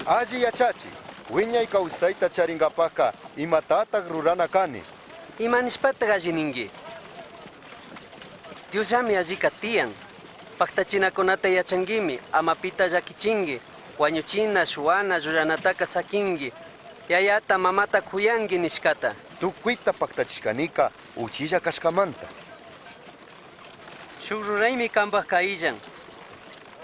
Alli yachachi, wiñay kawsayta charinkapaka imatataq rurana kani? Ima nishpataq alli ninki? Diosllami allika tiyan. Paktachinakunata yachankimi, ama pita llakichinki, wañuchina, shuwana, llullanataka sakinki, yayata, mamata kuyanki nishkata. Tukuyta paktachishkanika uchilla kashkamanta. Shuk ruraymi kanpak kaillan.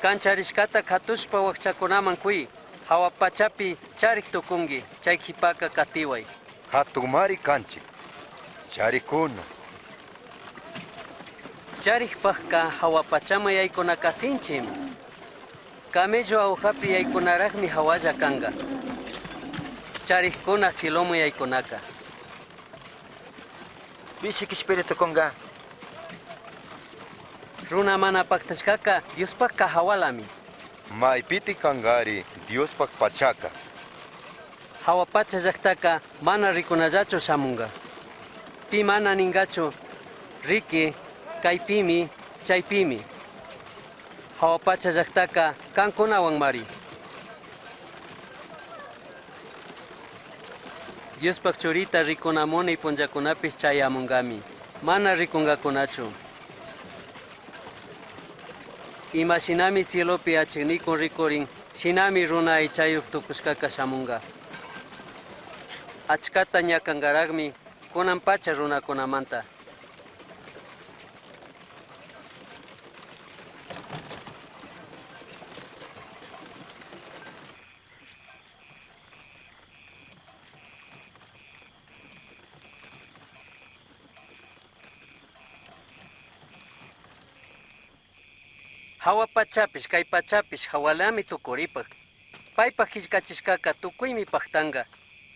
Kan charishkata katushpa wakchakunaman kuy, hawa pachapi charik tukunki, chay qhipaka katiway. Hatunmari kanchik, charikuna. Charikpaqka hawa pachaman yaykunaka sinchimi. Camello awjapi yaykunaraqmi hawalla kanka. Charikkuna cieloman yaykunaka. Pishi kishpiri tukunka. Runa mana paktashkaka Diospakka hawalami. Maypiti kankari Diospak pachaka. Hawa pacha llaqtaka mana rikunallachu shamunka. Pi mana ninkachu, riki, kaypimi, chaypimi. Hawa pacha llaqtaka kankunawanmari. Diospak churita rikunamuni punllakunapish chayamunkami. Mana rikunkakunachu. Ima shinami cielopi achiknikun rikurin, shinami runa aychayuq tukushkaka shamunka. Achkata ñakankaraqmi kunan pacha runakunamanta. Hawa pachapish, kay pachapish hawalami tukuripaq. Paypaq killkachishkaka tukuymi paktanka.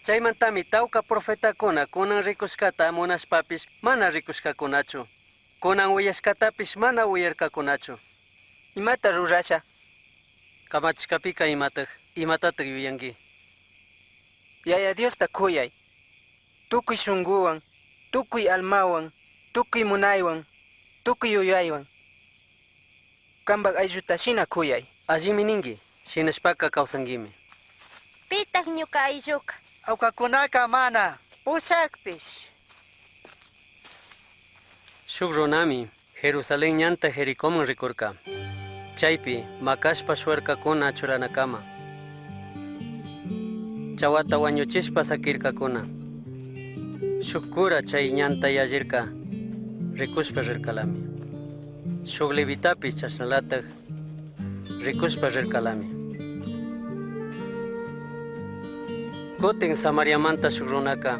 Chaymantami tawka profetakuna kunan rikushkata munashpapish mana rikushkakunachu. Kunan uyashkatapish mana uyarkakunachu. Imata rurasha? Kamachishkapika imataq, imatataq yuyanki? Yaya Diosta kuyay. Tukuy shunkuwan, tukuy almawan, tukuy munaywan, tukuy yuyaywan. Kampak aylluta shina kuyay. Allimi ninki, shinashpaka kawsankimi. Pitaq ñuka aylluka? Awkakunaka mana. Pushakpish. Shuk runami Jerusalén ñanta Jericoman rikurka. Chaypi makashpa shuwarkakuna churanakama. Chawata wañuchishpa sakirkakuna. Shuk cura chay ñanta yallirka, rikushpa rirkalami. Shuk levitapish chashnalataj rikushpa rirkalami. Kutin Samariamanta shuk runaka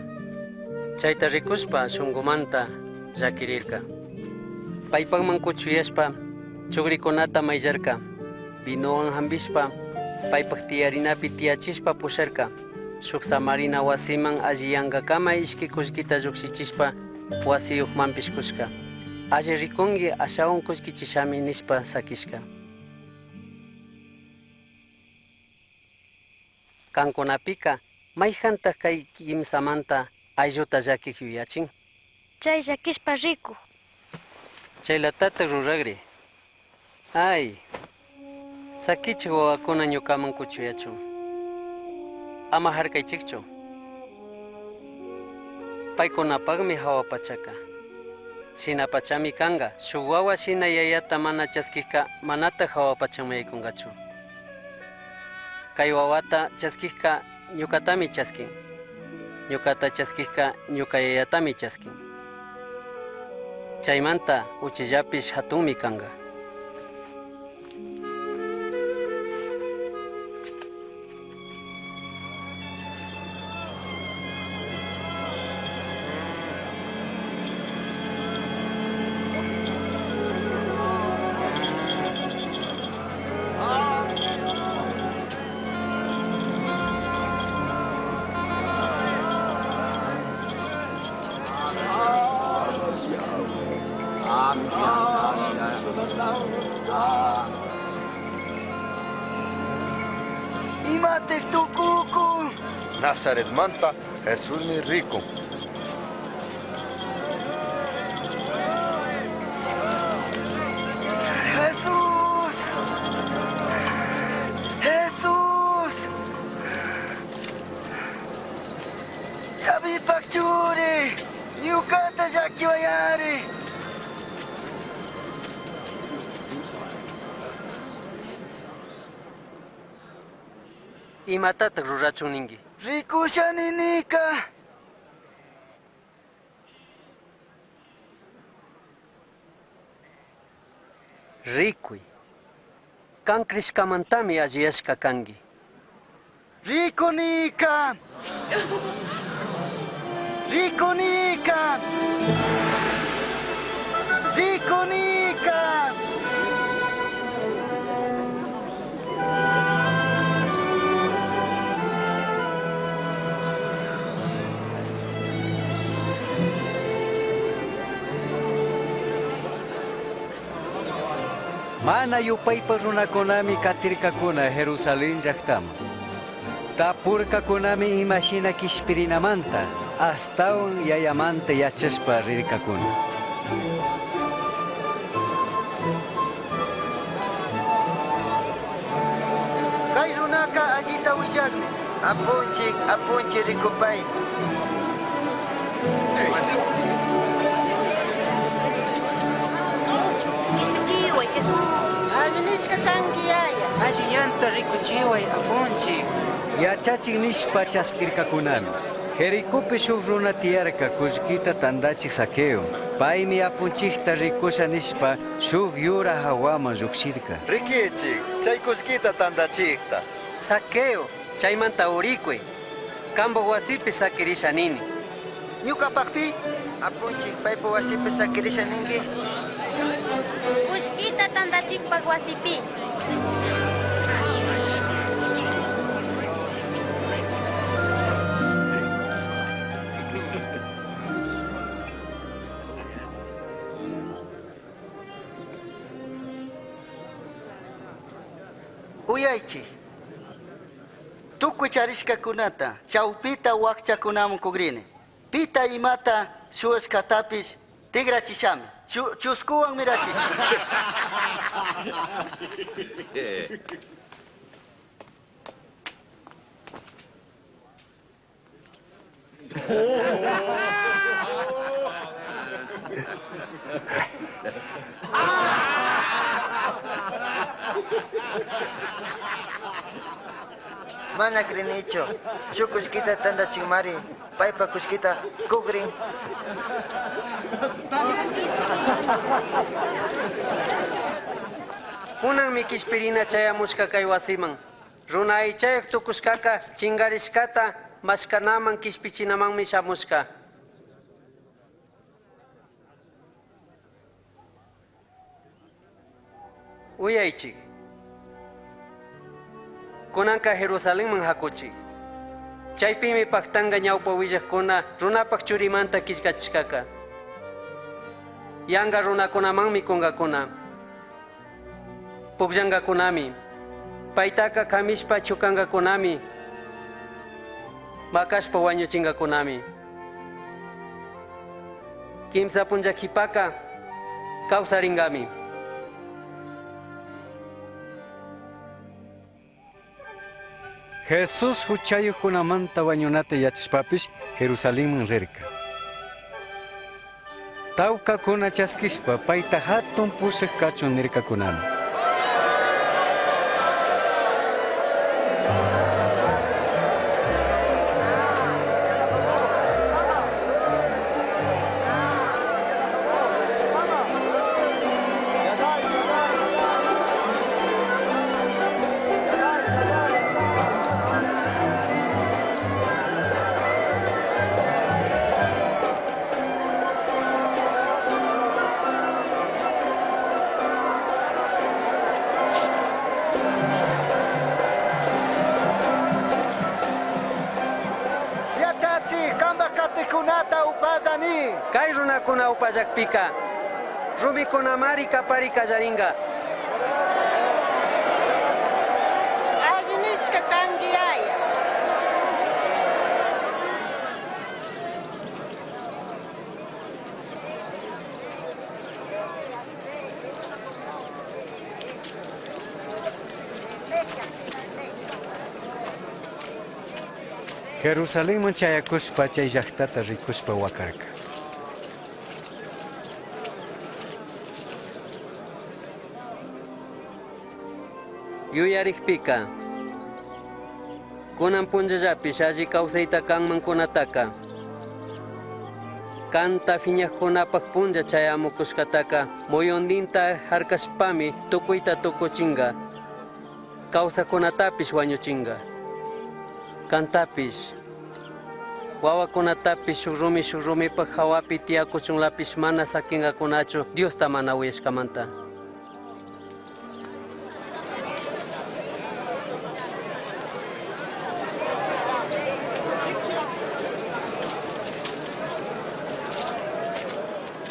chayta rikushpa shunkumanta llakirirka. Paypakman kuchuyashpa chugrikunata mayllarka, vinowan hambishpa paypak tiyarinapi tiyachishpa pusharka. Shuk samarina wasiman alliyankakama ishki kullkita llukshichishpa wasiyukmanpish kushka. Alli rikunki ashawan kullkichishami nishpa sakishka. Kankunapika mayjantaj kay kimsamanta aylluta llakik yuyachin? Chay llakishpa rikuk. Chayllatataj ruragri. Ay, sakichik wawakuna ñukaman kuchuyachun. Ama harkaychikchu. Paykunapakmi hawa pachaka. Shinapachami kanka. Shuk wawa shina yayata mana chaskikka manataj hawa pachaman yaykunkachu. Kay wawata chaskikka ñukatami chaskin. Ñukata chaskikka ñuka yayatami chaskin. Chaymanta uchillapish hatunmi kanka. Imataj tukukun? Nazaretmanta Jesusmi rikun. Jesús! Jesús! Davidpak churi! Ñukata llakiwayari! Imatataj rurachun ninki? Rikusha ninika! Rikuy. Kan crishkamantami alliyashka kanki. Rikunika! Rikunika! Rikunika! Mana yupaypa runakunami katirkakuna Jerusalén llaqtaman. Tapurkakunami imashina kishpirinamanta, astawan yayamanta yachashpa rirkakuna. Kay runaka allita willakmi. Apunchik, apunchik rikupay. Kishpichiway, Jesús. Alli nishka kanki yaya. Alli ñanta rikuchiway, apunchik. Yachachik nishpa chaskirkakunami. Jericopi shuk runa tiyarka kullkita tandachik Zaqueo. Paymi apunchikta rikusha nishpa shuk yura hawaman llukshirka. Rikichik, chay kullkita tandachikta. Zaqueo, chaymanta urikuy. Kampak wasipi sakirisha nini. Ñukapakpi? Apunchik, paypa wasipi sakirisha ninki. Kullkita tandachikpak wasipi. Uyaychik. Tukuy charishkakunata chawpita wakchakunaman kugrini. Pita imata shuwashkatapish tigrachishami. Chuskuwan mirachisha. Mana crinichu. Shuk kullkita tantachinmari. Paypa kullkita kukrin. Kunanmi kishpirina chayamushka kay wasiman. Runa aychayuq tukushkaka chinkarishkata mashkanaman kishpichinamanmi shamushka. Uyaychik. Kunanka Jerusalenman hakuchik. Chaypimi pactanga ñawpa willaqkuna runapaq churimanta killkachishkaka. Yanka runakunamanmi kunkakuna. Pukllankakunami. Paytaka kamishpa chukankakunami. Makashpa wañuchinkakunami. Kimsa punlla qhipaka kawsarinkami. Jesús huchayuqkunamanta wañunata yachashpapish Jerusalenman rirka. Tawkakuna chaskishpa payta hatun pushaq kachun nirkakunami. Yachachi, kamba katikunata upallani. Kay runakuna upallakpika rumikunamari kapari kallarinka. Alli nishka kanki yaya. Jerusalenman chayakushpa chay llaqtata rikushpa wakarka. Yuyarikpika kunan punllallapish alli kawsayta kanmankunataka kanta phiñaqkunapaq punlla chayamukushkataka muyundinta harkashpami tukuyta tukuchinka kawsaqkunatapish wañuchinka. Kantapish wawakunatapish shuk rumi shuk rumipaq hawapi tiyakuchunlapish mana sakinkakunachu Diosta mana uyashkamanta.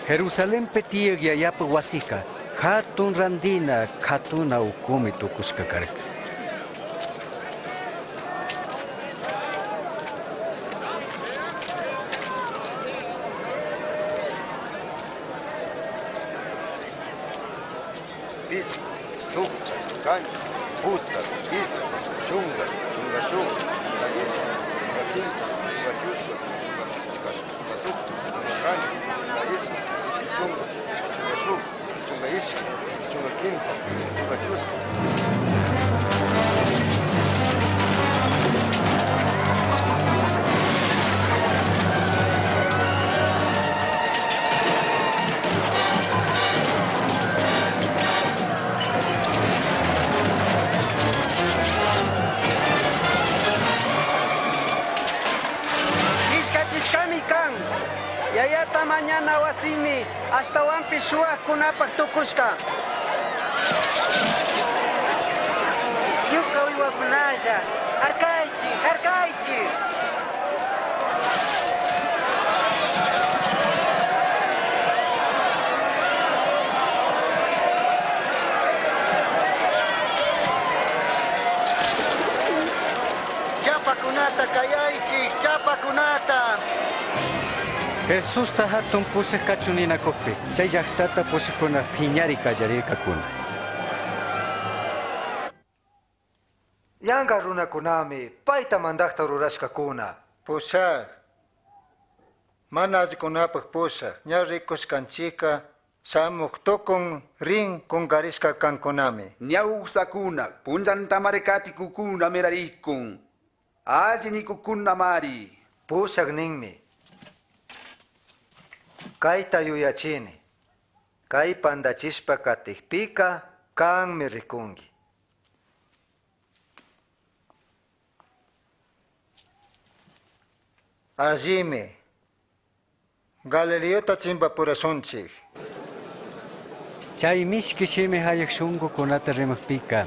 Jerusalenpi tiyaq yayapa wasika hatun randina katuna ukumi tukushka karka. Pichka, sukta, qanchis, pusaq, isqun, chunka, chunka shuk, chunka ishkay, chunka kimsa, chunka chusku, chunka pichka, chunka sukta, chunka qanchis, chunka isqun, ishkay chunka, ishkay chunka shuk, ishkay chunka ishkay, ishkay chunka kimsa, ishkay chunka chusku. Killkachishkami kan. Yayata mañana wasimi ashtawanpish shuwaqkunapaq tukushka. Ñuka uywakunalla, harkaychik, harkaychik. Chapakunata kayaychik, chapakunata. Jesusta hatun pushaq kachun ninakukpi chay llaqtata pushaqkuna phiñari qallarirkakuna. Yanka runakunami payta mandaqta rurashkakuna. Pushaq. Mana allicunapaj pushaj ña ricushcanchijca shamuj tucun rin cungarishca cancunami. Ñawsakuna punllantamari katikukuna mirarikun. Alli nikukunamari. Pushaj ninmi. Caita yuyachini. Cai pandachishpa catijpica canmi ricungui. Allimi. Galileota chimpapurashunchij. Chay mishki shimi hayak shunkukunata rimajpika,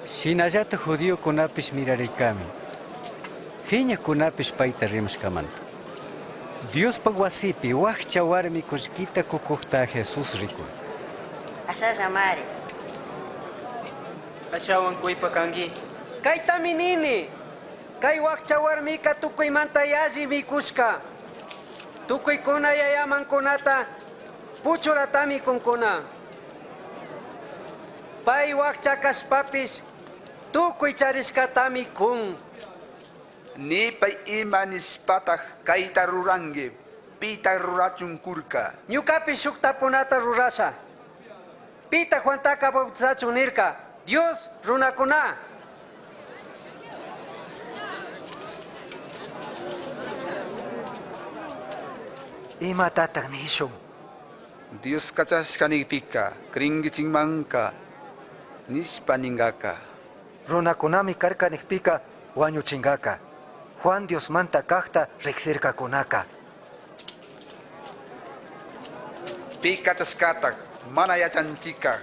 shinallataj judiokunapish mirarirkami. Phiñajkunapish payta rimashkamanta. Diospaj wasipi wajcha warmi kullkita kukujta Jesús rikun. Ashallamari. Ashawan kuypa kanki. Kaytami nini. Kay wakcha warmika tukuymanta yalli mikushka. Tukuykuna yayamankunata puchuratami kunkuna. Pay wakcha kashpapish tukuy charishkatami kun. Nipay ima nishpataj kayta ruranki, pita rurachun kurka. Ñukapish shuk tapunata rurasha. Pita Juantaka bautizachun nirka. Dios runakuna. Imatataj nishun? Dios kachashka nikpika, cringuichinmanka, nishpa ningaka. Runakunami karka nijpika wañuchinkaka. Juan Diosmanta kajta riksirkakunaka. Pi kachashkataj mana yachanchika.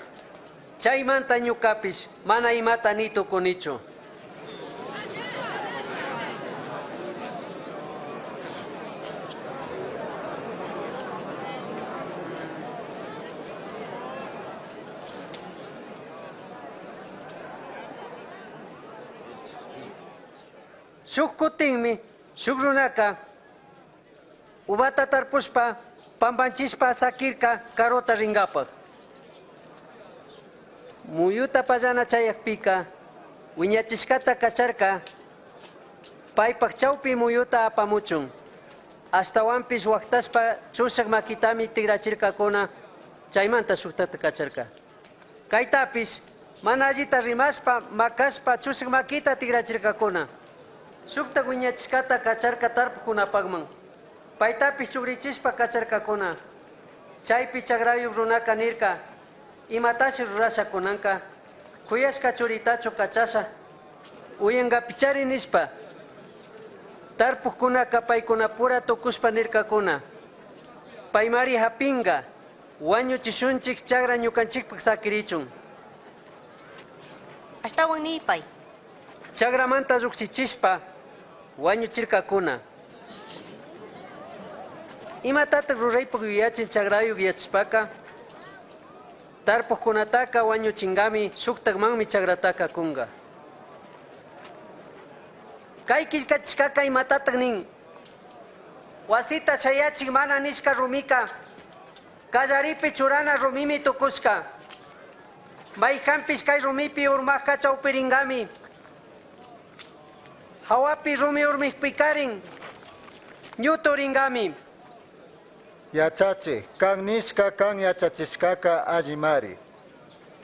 Chaymanta ñukapish mana imata ni tukunichu. Shuk kutinmi, shuk runaka, uvata tarpushpa, pampanchishpa sakirka karota ringapaj. Muyuta pallana chayakpika, wiñachishkata kacharka, paypaj chawpi muyuta apamuchun. Ashtawanpish waqtashpa chushak makitami tigrachirkakuna, chaymanta shuktata kacharka. Kaytapish mana allita rimashpa, makashpa chushak makita tigrachirkakuna. Shukta wiñachishkata kacharka tarpukkunapakman. Paytapish chugrichishpa kacharkakuna. Chaypi chagrayuk runaka nirka, imatashi rurasha kunanka, kuyashka churitachu kachasha, uyankapichari nishpa. Tarpukkunaka paykunapura tukushpa nirkakuna. Paymari hapinga, wañuchishunchik chagra ñukanchikpak sakirichun. Ashtawan nipay. Chagramanta llukshichishpa wañuchirkakuna. Imatataq ruraypaq yuyachin chagrayuk yachashpaka? Tarpukkunataka wañuchinkami shuktakmanmi chagrataka kunka. Kay killkachishkaka imatataq nin? Wasita shayachik mana nishka rumika, kallaripi churana rumimi tukushka. Mayhanpish kay rumipi urmakka chawpirinkami. Hawapi rumi urmikpikarin, ñuturingami. Yachachij, kan nishka kan yachachishkaka allimari.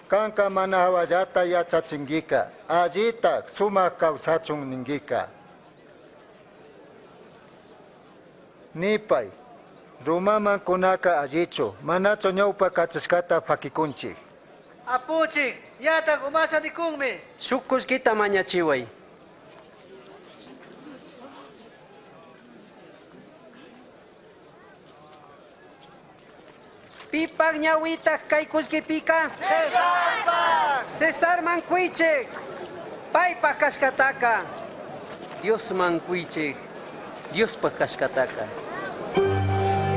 Kanka mana hawallata yachachinkika, allita sumak kawsachun ninkika. Nipay, rumaman kunaka allichu, manachu ñawpa kachashkata fakikunchik. Apuchik, ñatak umasha nikunmi. Shuk kullkita mañachiway. Pipaj ñawitaj kay kullkipika? Cesarpaj. Cesarman kuychik. Paypaj kashkataka. Diosman kuychik. Diospaj kashkataka.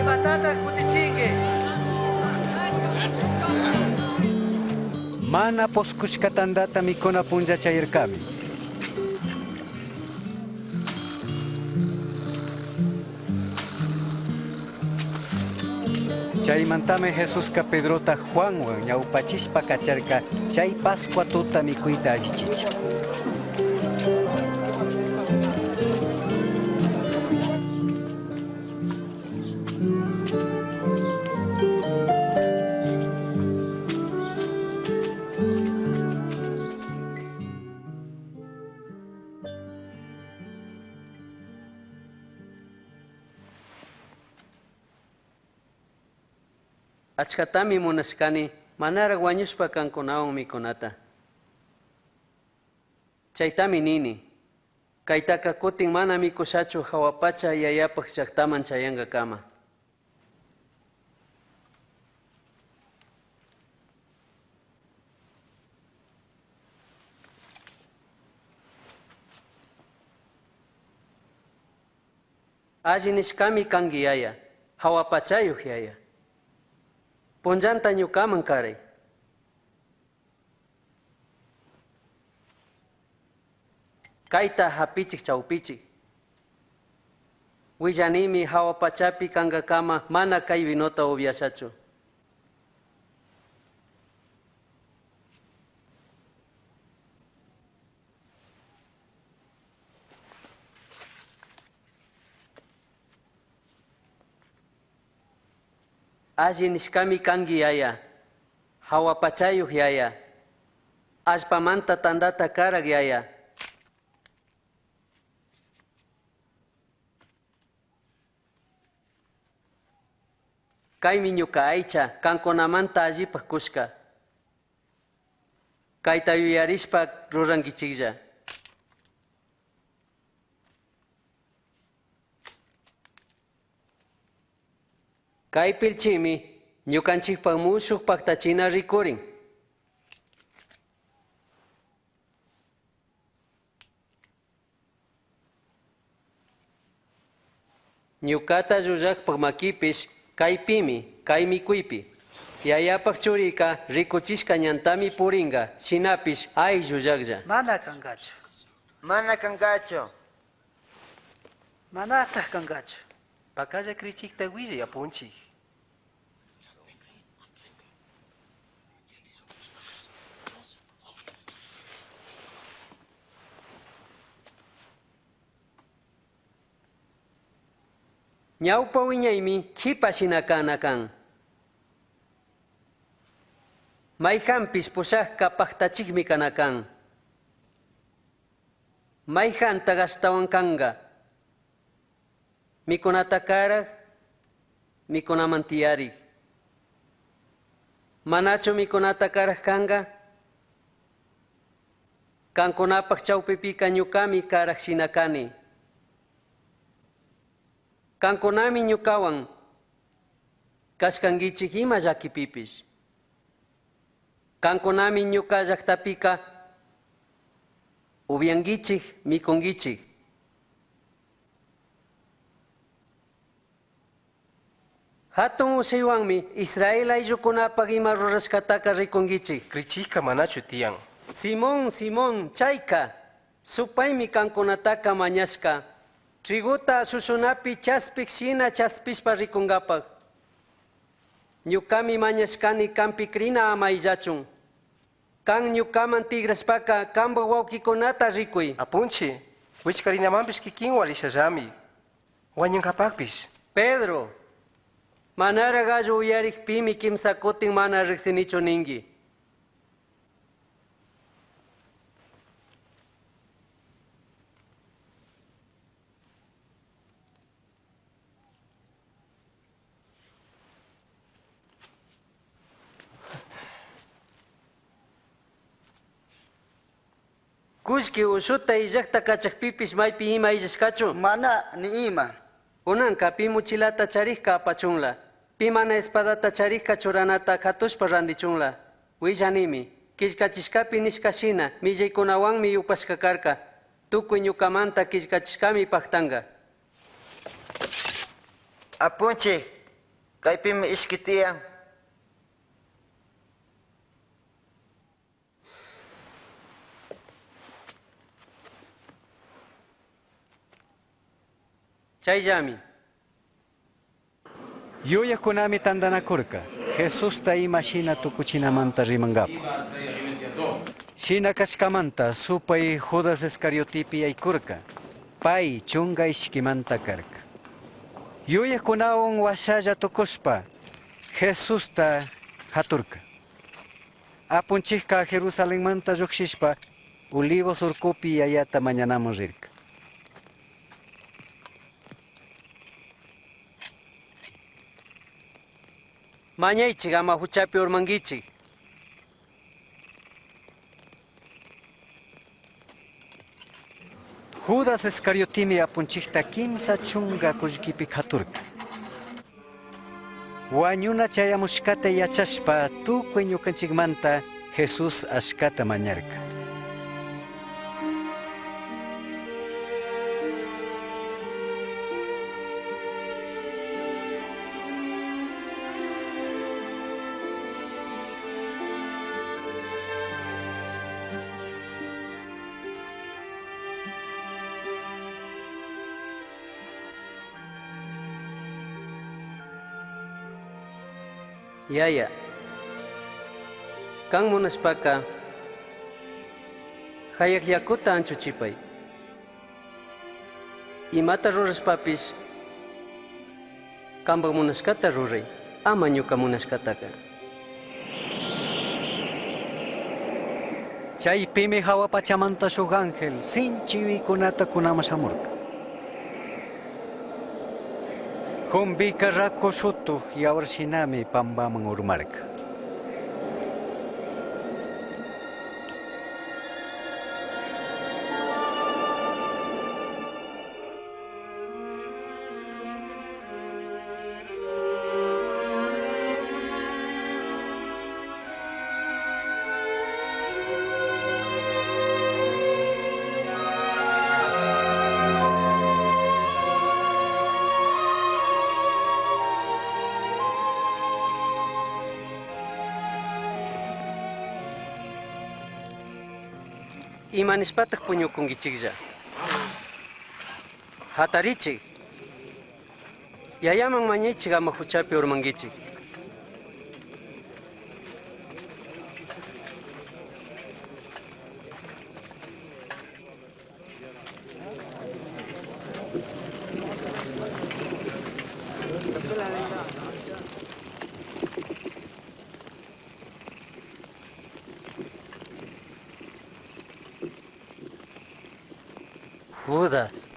Imatataj kutichinki? Mana poskushka tandata mikuna punlla chayarkami. Chaymantami Jesuska Pedrota Juanwan ñawpachishpa kacharka chay Pascua tuta mikuyta allichichu. Achcatami munashcani manaraj huañushpa cancunahuan micunata. Chaitami nini. Caitaca cutin mana micushachu jahua pacha Yayapaj llajtaman chayangacama. Alli nishcami cangui Yaya, jahua pachayuj Yaya. Punllanta ñucaman carai. Caita japichij chaupichij. Huillanimi jahua pachapi cangacama mana cai vinota ubyashachu. Alli nishcami cangui Yaya, jahua pachayuj Yaya, allpamanta tandata caraj Yaya. Caimi ñuca aicha cancunamanta allipaj cushca. Caita yuyarishpa ruranguichijlla. Cai pilchimi ñucanchijpaj mushuj pajtachina ricurin. Ñucata llullajpaj maquipish caipimi, cai micuipi. Yayapaj churica ricuchishca ñantami puringa, shinapish ay llullajlla. Mana cangachu. Mana cangachu. Manataj cangachu. Pacalla crichikta willay apunchik. Ñawpa wiñaymi qipa shina kana kan. Mayqanpis pushaqqa paqtachikmi kana kan. Mayqantaq ashtawan kanqa. Mikunata karaq, mikunaman tiyarik. Manachu mikunata karaq kanqa? Kankunapaq chawpipika ñuqami karaq shina kani. Kankunami ñuqawan kashkankichik ima llakipipish. Kankunami ñuqa llaqtapika upyankichik, mikunkichik. Hatun ushaywanmi Israel ayllukunapaq ima rurashkataka rikunkichik. Crichikka manachu tiyan. Simón, Simón, chayka, supaymi kankunataka mañashka. Trigota shushunapi chaspik shina chaspishpa rikunkapak. Ñukami mañashkani kanpi crina ama illachun. Kan ñukaman tigrashpaka kanpak wawkikunata rikuy. Apunchi, wichkarinamanpish kikinwan rishallami. Wañunkapakpish. Pedro, manara gallo uyarikpimi kimsa kutin mana riksinichu ninki. Kullki ushuta illakta kachakpipish maypi ima illashkachu? Mana ni ima. Kunanka pi muchilata charikka apachunla, pi mana espadata charikka churanata katushpa randichunla. Willanimi, killkachishkapi nishka shina, millaykunawanmi yupashka karka, tukuy ñukamanta killkachishkami paktanka. Apunchik, kaypimi ishki tiyan. Chayllami. Yuyajkunami tandanakurka, Jesusta ima shina tukuchinamanta rimankapa. Shina kashkamanta supay Judas Iscariotipi yaykurka, pay chunga ishkimanta karka. Yuyajkunawan washalla tukushpa, Jesusta haturka. Apunchikka Jerusalenmanta llukshishpa, Olivos urkupi yayata mañanaman rirka. Mañaichij ama huchapi urmanguichij. Judas Iscariotimi apunchijta quimsa chunga cullquipi caturca. Huañuna chayamushcata yachashpa tucui ñucanchijmanta Jesús ashcata mañarca. Yaya, kan munashpaka hayak yakuta anchuchipai. Imata rurashpapish kanpak munashkata ruray, ama ñuka munashkataka. Chaypimi jahua pachamanta shuk ángel sinchi yuyaykunata kunaman shamurka. Jumbika raku shutuj yawar shinami pambaman urmarka. Ima nishpataj puñukunkichiklla? Hatarichik. Yayaman mañaychik ama huchapi urmankichik. Judas.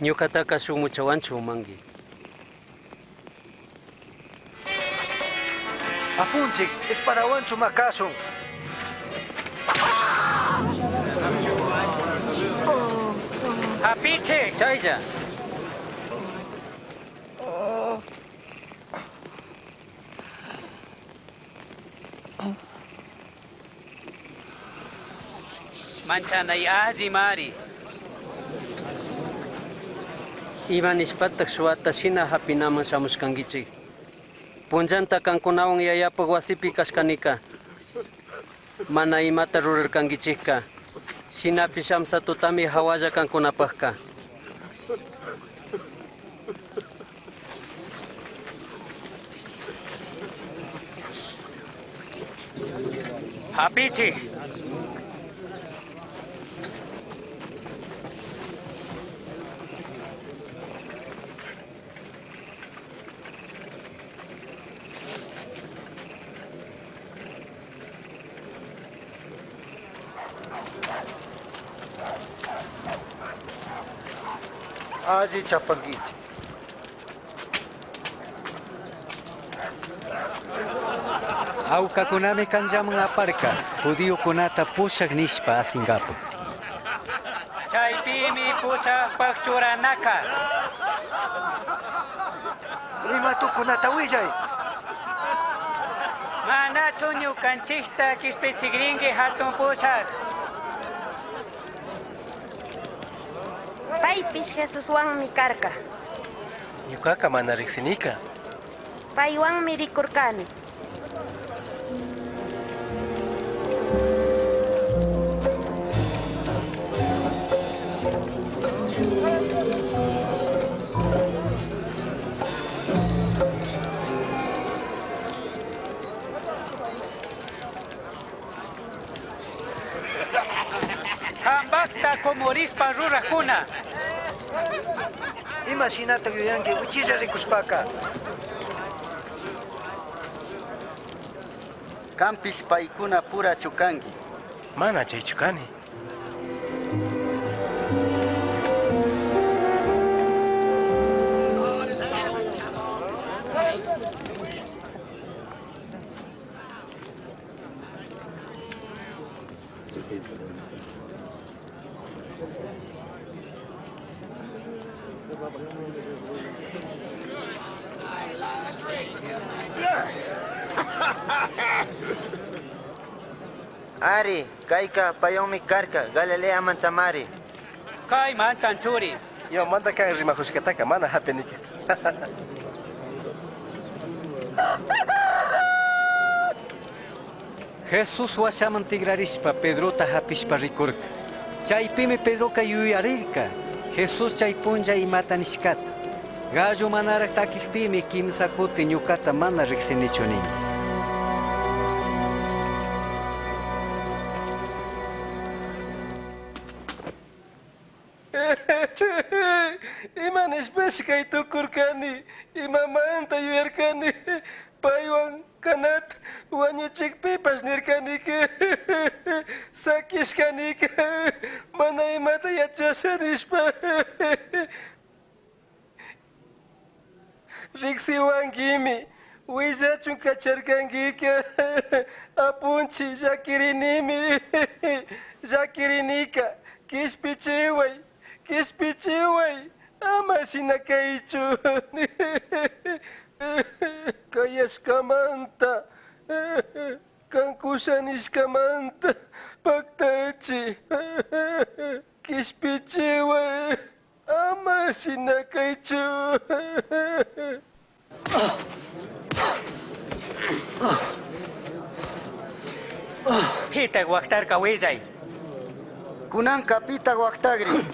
Ñuqataka shuk muchawanchu umanki. Apunchik, espadawanchu maqasun. Hapichik. Chaylla. Manchanay alli mari. Ima nishpataq suwata shina hapinaman shamushkankichik. Punllanta kankunawan yayapaq wasipi kashkanika. Mana imata rurarkankichikka. Shinapish amsa tutami hawalla kankunapaqka. Hapichik. Alli chapankichik. Awkakunami kanllaman aparka judiokunata pushak nishpa asinkapak. Chaypimi pushakpak churanaka. Rima tukunata willay. Manachu ñukanchikta kishpichikrinki hatun pushak. Paypish Jesuswanmi karka. Ñuqaka mana riqsinika. Paywanmi rikurkani. Hampakta kumurispa rurakuna. Ima shinata yuyanki uchilla rikushpaka. Kanpish paykuna purachu kanki. Mana chaychu kani. Ari, kayka paywanmi karka Galileamantamari. Kaymantan churi. Imamanta kan rimajushkataka mana hapinika. Jesús washaman tigrarishpa Pedrota hapishpa rikurka. Chaypimi Pedroka yuyarirka. Jesús chay punlla imata nishkata. Gallo manaraj takikpimi kimsa kuti ñukata mana riksinichu nin. Ima nishpashi kay tukurkani, imamanta yuyarkani, paywan kanata wañuchikpipash nirkanika, sakishkanika, mana imata yachasha nishpa. Riksiwankimi, willachun kacharkankika, apunchi llakirinimi, llakirinika, kishpichiway, kishpichiway, ama shina kaychu. Kayashkamanta, kan kusha nishkamanta, paktachi, kishpichiway, ama shina kaychu. Pitaq waqtarka willay. Kunanka pitaq waqtagri.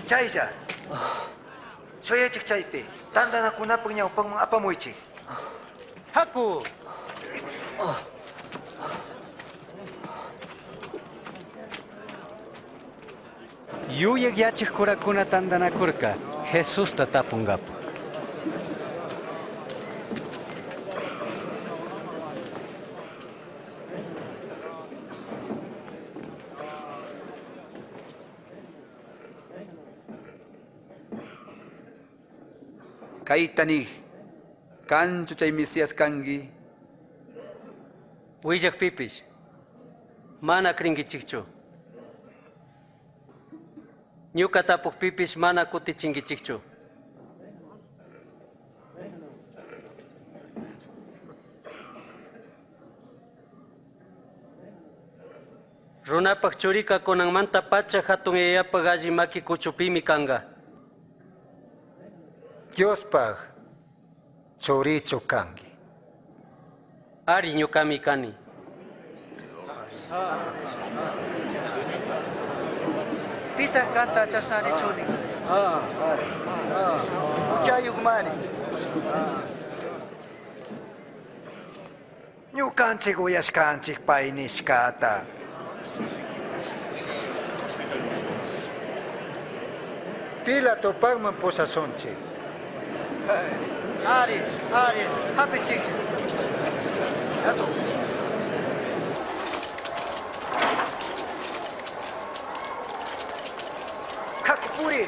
Chaylla. Shuyaychik chaypi. Tantanakunapaq ñawpaqman apamuychik. Haku. Yuyak yachak kurakuna tantanakurka Jesusta tapunkapak. Kayta nig, kanchu chay Mesías kanki? Willakpipish, mana crinkichikchu. Ñuka tapukpipish mana kutichinkichikchu. Runapak churika kunanmanta pacha hatun yayapak alli maki kuchupimi kanka. Diospaj churichu kanki. Ari ñukami kani. Pitaq kanta chashna nichuni. Huchayuqmari. Ñukanchik uyashkanchik pay nishkata. Pilatopaqman pushashunchik. Ari, ari, hapichik. Haku puri.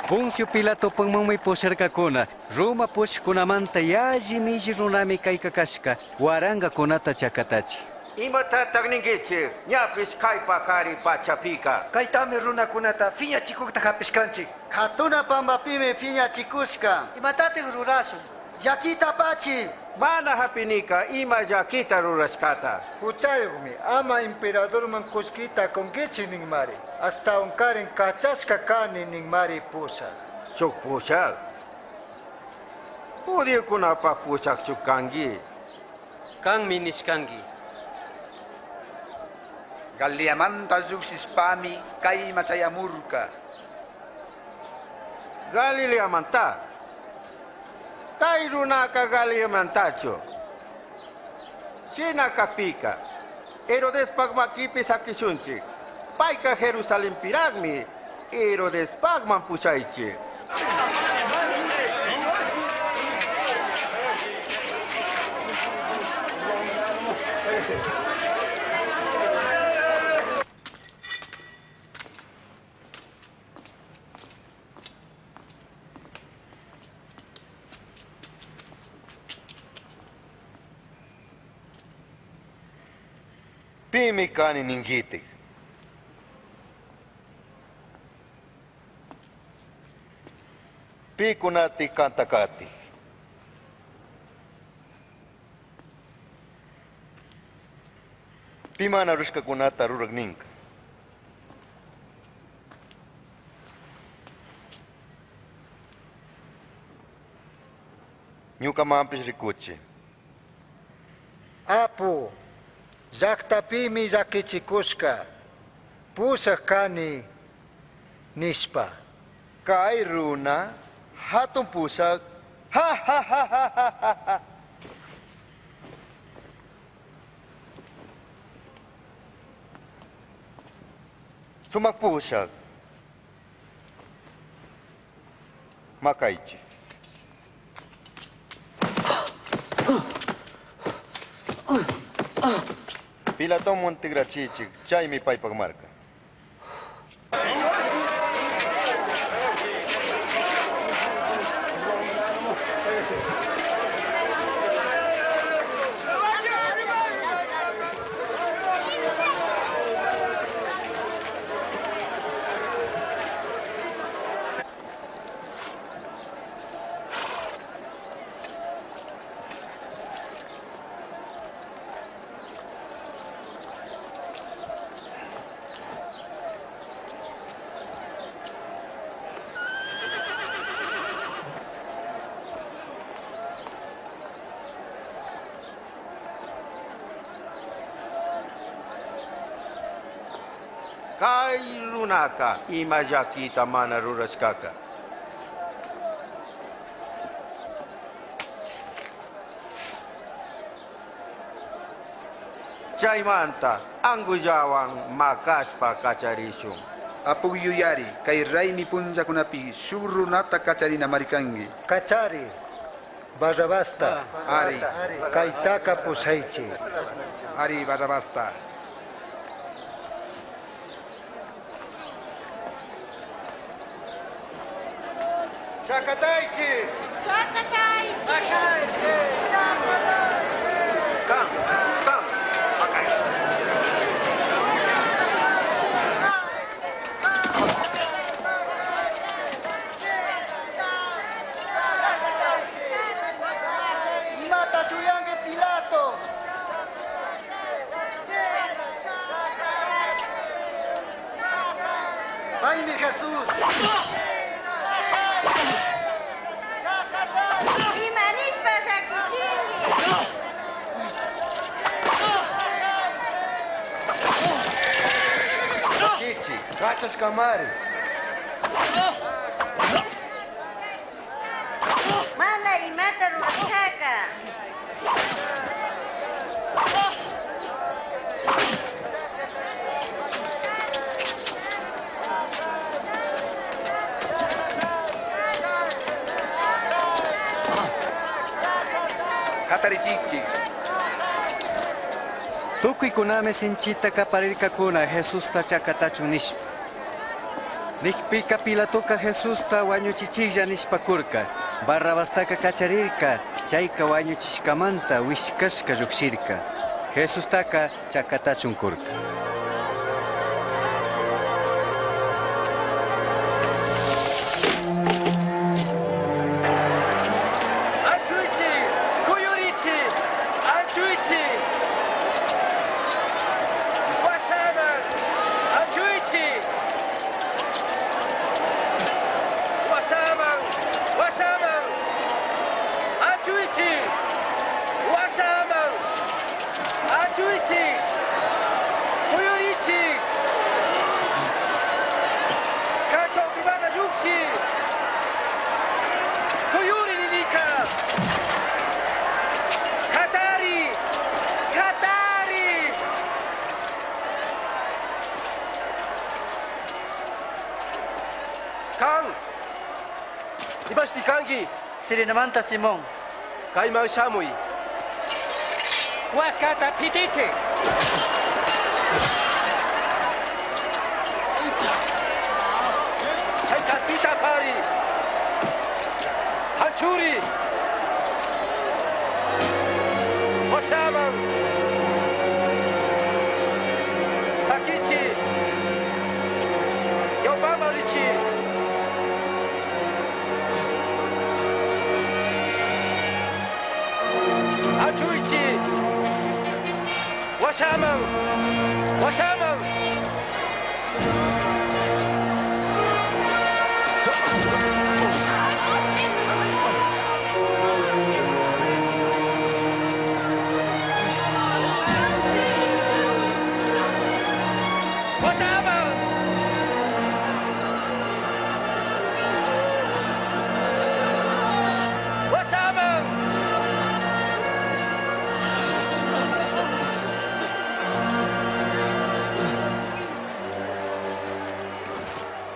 Poncio Pilatopaqmanmi pusharkakuna, Roma pushkunamanta yalli milli runami kayka kashka, warankakunata chakatachi. Imatataq ninkichik? Ñapish kaypa kari pachapika. Kaytami runakunata phiñachikukta hapishkanchik. Katuna pampapimi phiñachikushka. Imatatik rurashun? Llakita apachi. Mana hapinika ima llakita rurashkata. Huchayuqmi ama emperadorman kullkita kunkichik ninmari. Ashtawankarin kachashka kani ninmari pushak. Shuk pushak. Judiokunapaq pushakchu kanki. Kanmi nishkanki. Galileamanta lluqshishpami kayman chayamurka. Galileamanta. Kay runaka Galileamantachu. Shina kakpika. Herodespak makipi sakishunchik. Payka Jerusalenpiraqmi Herodespaqman pushaychik. Pimi kani ninguitik. Pikunatik kantakatik. Pimana rushkakunata rurak ninka. Ñukamanpish rikuchi. Apu, llajtapimi llaquichicushca, pushaj cani nishpa. Kay runa hatun pushak ha ha ha ha ha ha. Sumak pushak. Makaychik. Pilatoman tigrachichik chaymi paypak marka. Kay runaka ima llakita mana rurashkaka. Chaymanta angullawan makashpa kacharishun. Apu yuyari, kay raymi punllakunapi shuk runata kacharinamari kanki. Kachari, Barrabasta. Ari. Kaytaka pushaychik. Ari, Barrabasta. Chakataychi. Chakataychi. Kan, kan, makaychi. Imata shuyanki Pilato. Paymi Jesús. Ima nishpa llaquichinqui. Sakichi, kachashkamari. Mana imata rurashkaka. Hatarichichik. Tukuykunami sinchita kaparirkakuna Jesusta chakatachun nishpa. Nikpika Pilatoka Jesusta wañuchichiklla nishpa kurka. Barrabastaka kacharirka, chayka wañuchishkamanta wishkashka llukshirka. Jesustaka chakatachun kurka. Achuychi, kuyurichi, achuychi. Washaman, achuychi. Washaman, washaman. Achuychi. Washaman. Achuychi. Kuyurichi. Kachawpimana lluqshi. Kuyuri ninika. Hatari! Hatari! Kan! Imashti kanki? Sirinamanta Simón. Kayman shamuy. Waskata phitichik. Chay kaspita apari. Hanchuri. Washaman. Sakichi. Ñawpama richi. Achuichi. Washaman. Washaman. Washaman. Washaman.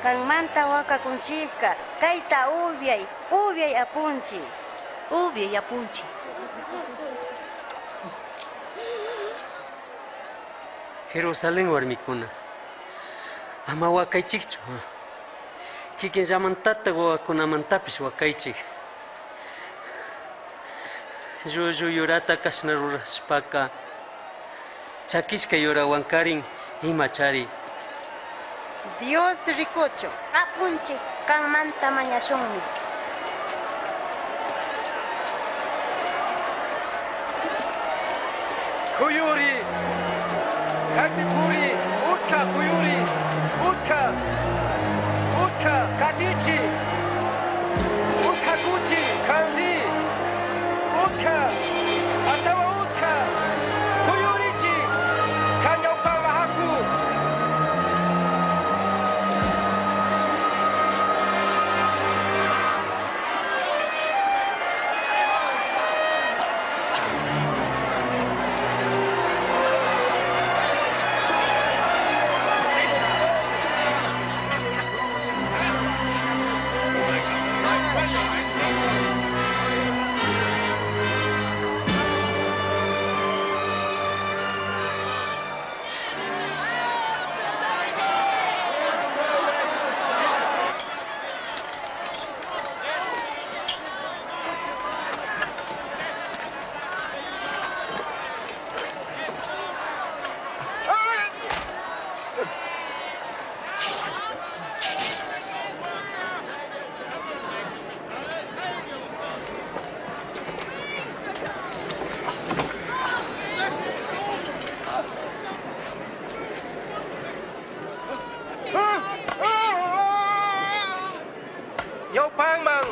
Kanmanta wakakunchikka kayta upiay, upiay apunchik. Upiay apunchik. Jerusalén warmikuna, ama wakaychikchu. Kikinllamantataq wawakunamantapish wakaychik. Llullu yurata kashna rurashpaka chakishka yurawankarin imachari. Dios rikuchun. Apunchik kanmanta mañashunmi. Kuyuri. Kaypi puri. Utka kuyuri. Utka. Utka katichi. Utka kuchi. Kanri. Utka. Astawan utka. Kuyurichi. Kan ñawpama haku. Ñawpakman.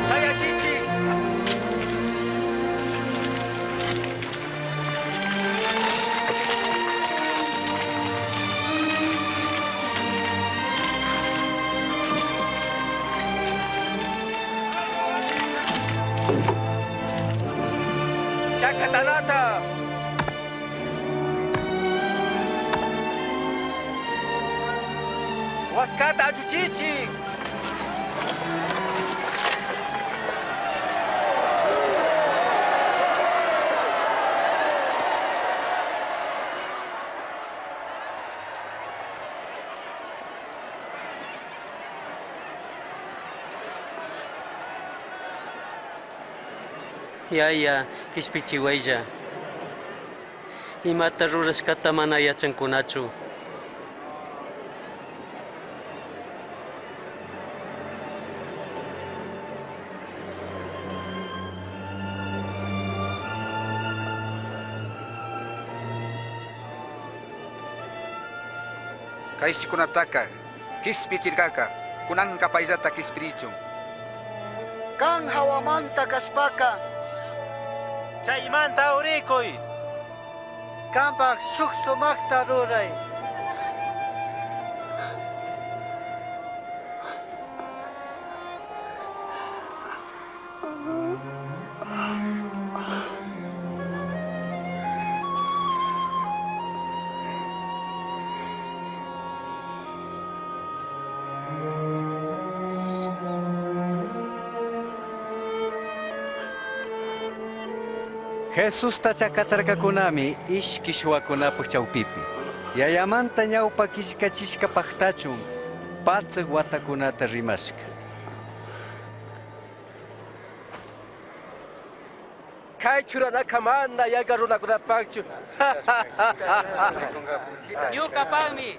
Sayachichik. Chakatanata. Waskata achuchichik. Yaya, kishpichiwaylla. Imata rurashkata mana yachankunachu. Kayshikunataka kishpichirkaka kunanka payllata kishpirichun. Kan hawamanta kashpaka. Chaymanta urikuy. Cambaj shuk sumajta ruray. Jesusta chakatarkakunami ishki shuwakunapaj chawpipi. Yayamanta ñawpa killkachishka paktachun patsak watakunata rimashka. Kay churanaka mana yanka runakunapaqchu. Ñuqapaqmi.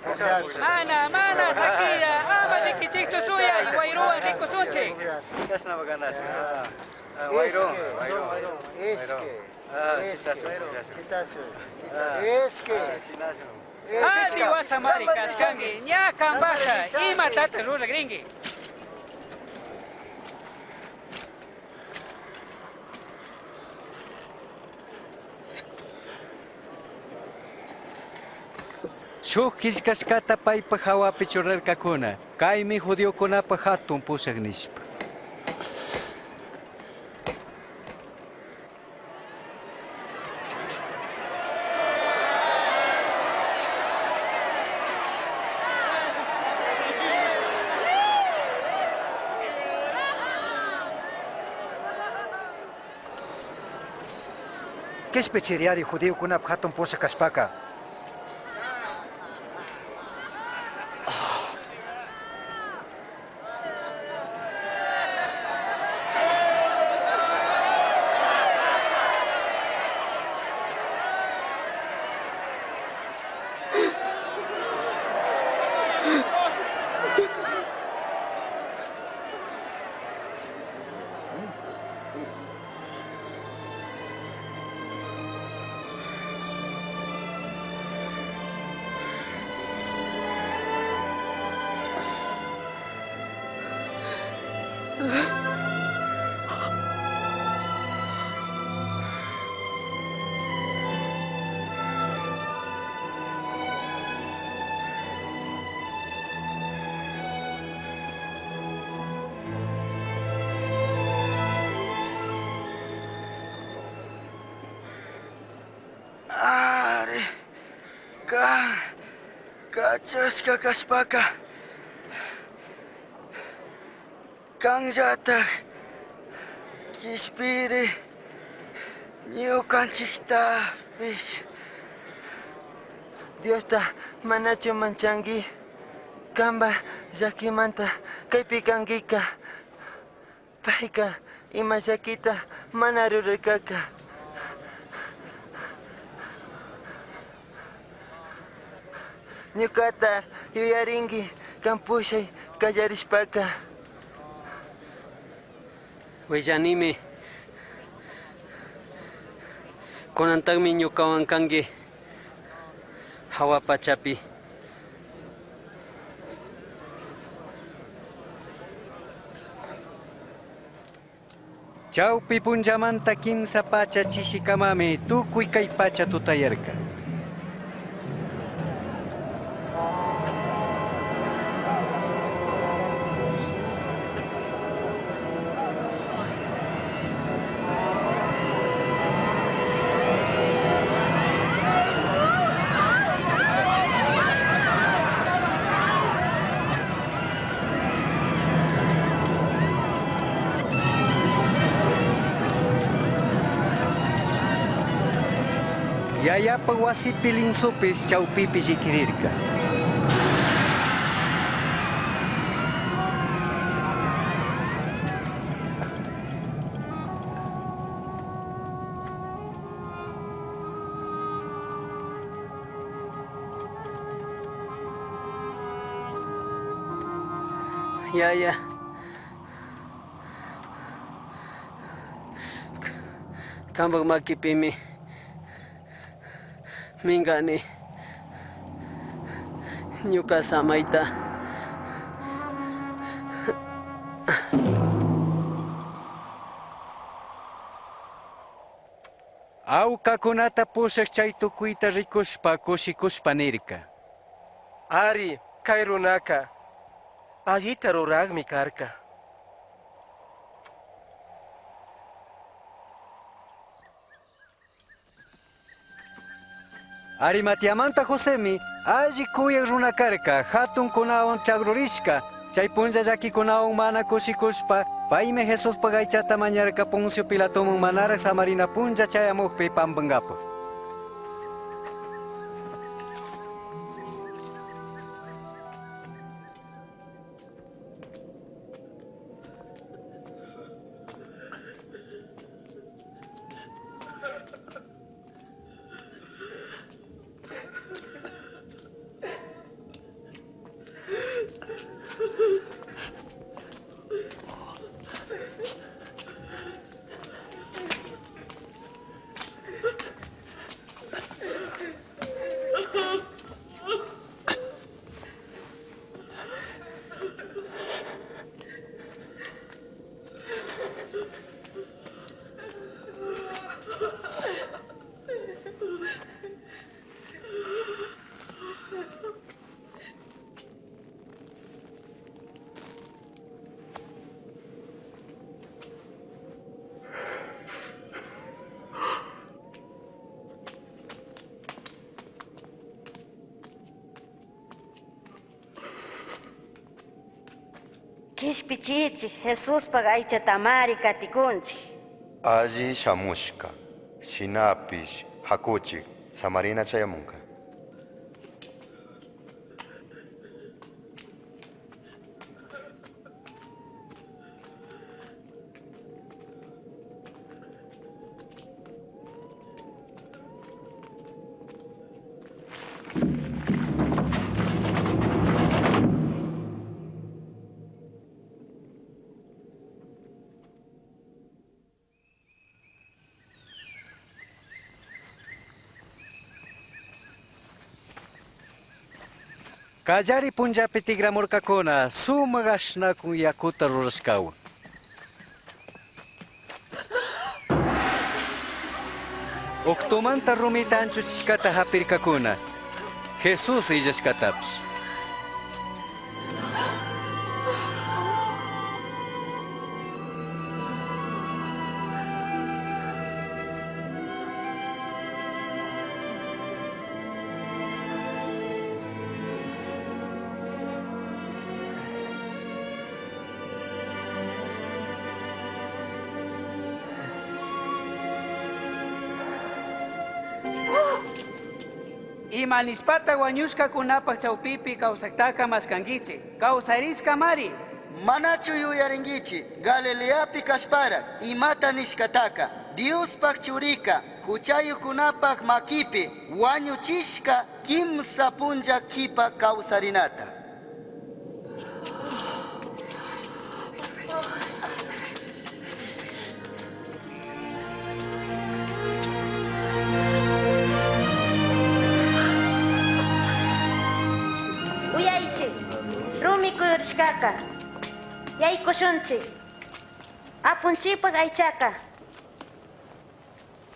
Mana, mana, sakira. Ama rikichikchu suyay, wayruwan rikusunchik. Chashna ganasha. Alli wasamari kashkanki, ña kampaqqa, imatataq ruraqrinki? Shuk killkashkata paypaj hawapi churarkakuna. Kaymi judiokunapaj hatun pushak nishpa. Kishpichiriari judiokunapaj hatun pushak kashpaka. Ari, kan kachashka kashpaka kanllataj kishpiri ñukanchiktapish. Diosta manachu manchanki? Kamba llakimanta kaypi kankika. Payka ima llakita mana rurarkaka. Ñukata yuyarinki kan pushay kallarishpaka. Willanimi. Kunantaqmi ñukawan kanki hawa pachapi. Chawpi punllamanta kimsa pacha chishikamami tukuy kay pacha tutayarka. Yayapa wasipi linsupis chawpipi llikirirka. Yaya. Kampak makipimi minkani ñuka samayta. Aucacunata pushaj chai tucuita ricushpa cushicushpa nirca. Ari, kay runaka allita rurajmi karka. Arimateamanta Josemi alli kuyaj runa karka jatunkunawan chagrurishka chay punlla llaquikunawan mana kushikushpa paymi Jesuspaj aychata mañarka Poncio Pilatoman manaraj samarina punlla chayamukpi pampankapaj. Quishpichichij Jesuspaj aychatamari katicunchij. Alli shamushka, shinapish hakuchik, samarina chayamunka. Kallari punllapi tigramurkakuna sumak ashnakun yakuta rurashkawan. Uqtumanta rumita anchuchishkata hapirkakuna Jesús illashkatapish. Ima nishpata wañushkakunapaj chawpipi kawsajtaka mashkankichik, kawsarishkamari. Manachu yuyarinkichik Galileapi kashpara imata nishkataka Diospaj churika huchayuqkunapaj makipi wañuchishka kimsa punlla kipa kawsarinata. Uyaichik, rumi kuyurishkaka, yaykushunchik, apunchikpak aychaka,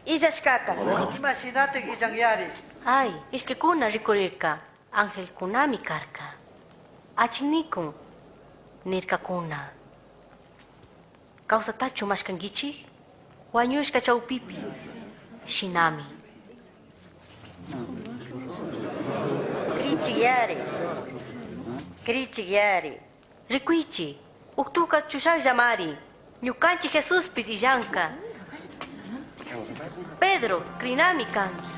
illashkaka. Ima shinatik illanyari. Ay, ishkikuna rikurirka, angelkunami karka. Achiknikun, nirkakuna. Kawsatachu mashkankichik? Wañushka chawpipi, shinami. Krichikyari, krichikyari. Rikuychi, uktuka chushajllamari, ñukanchik Jesuspis illanka. Pedro, krinami kanki.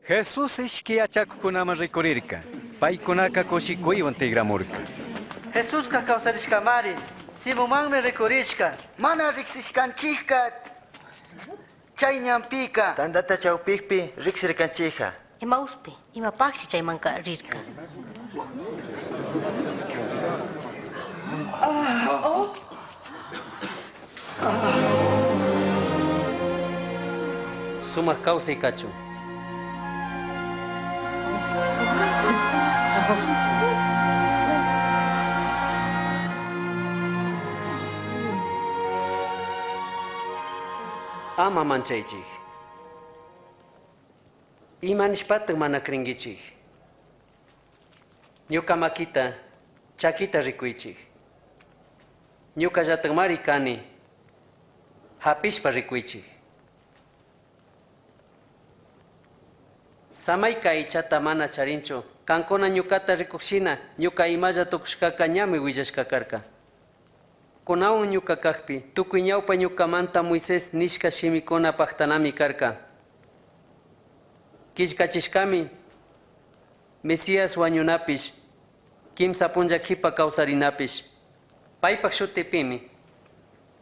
Jesús ishki yachakukunaman rikurirka. Paykunaka kushikuywan tigramurka. Jesusca causarishcamari, Simonmanmi ricurishca. Mana rijsishcanchijca chay ñanpica. Tandata chaupijpi rijsircanchija. Emauspi, imapajshi chaimanca rirca. Sumak kawsay kachun. Ama manchaychik. Ima nishpatak mana cringuichik? Ñuka makita, chakita rikuychik. Ñukallatakmari kani. Hapishpa rikuychik. Samayka aychata mana charinchu. Kankuna ñukata rikukshina, ñuka imalla tukushkaka ñami willashka karka. Kunawan ñuka kakpi, tukuy ñawpa ñukamanta Moisés nishka shimikuna paktanami karka. Killkachishkami, Mesías wañunapish, kimsa punlla kipa kawsarinapish. Paypak shutipimi,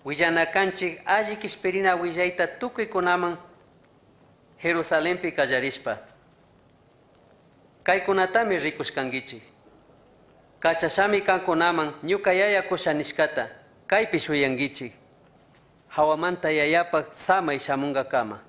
willanakanchik alli kishpirina willayta tukuykunaman Jerusalenpi kallarishpa. Kaykunatami rikushkankichik. Kachashami kankunaman ñuka yaya kusha nishkata, kaypi shuyankichik. Hawamanta yayapak samay shamunkakama.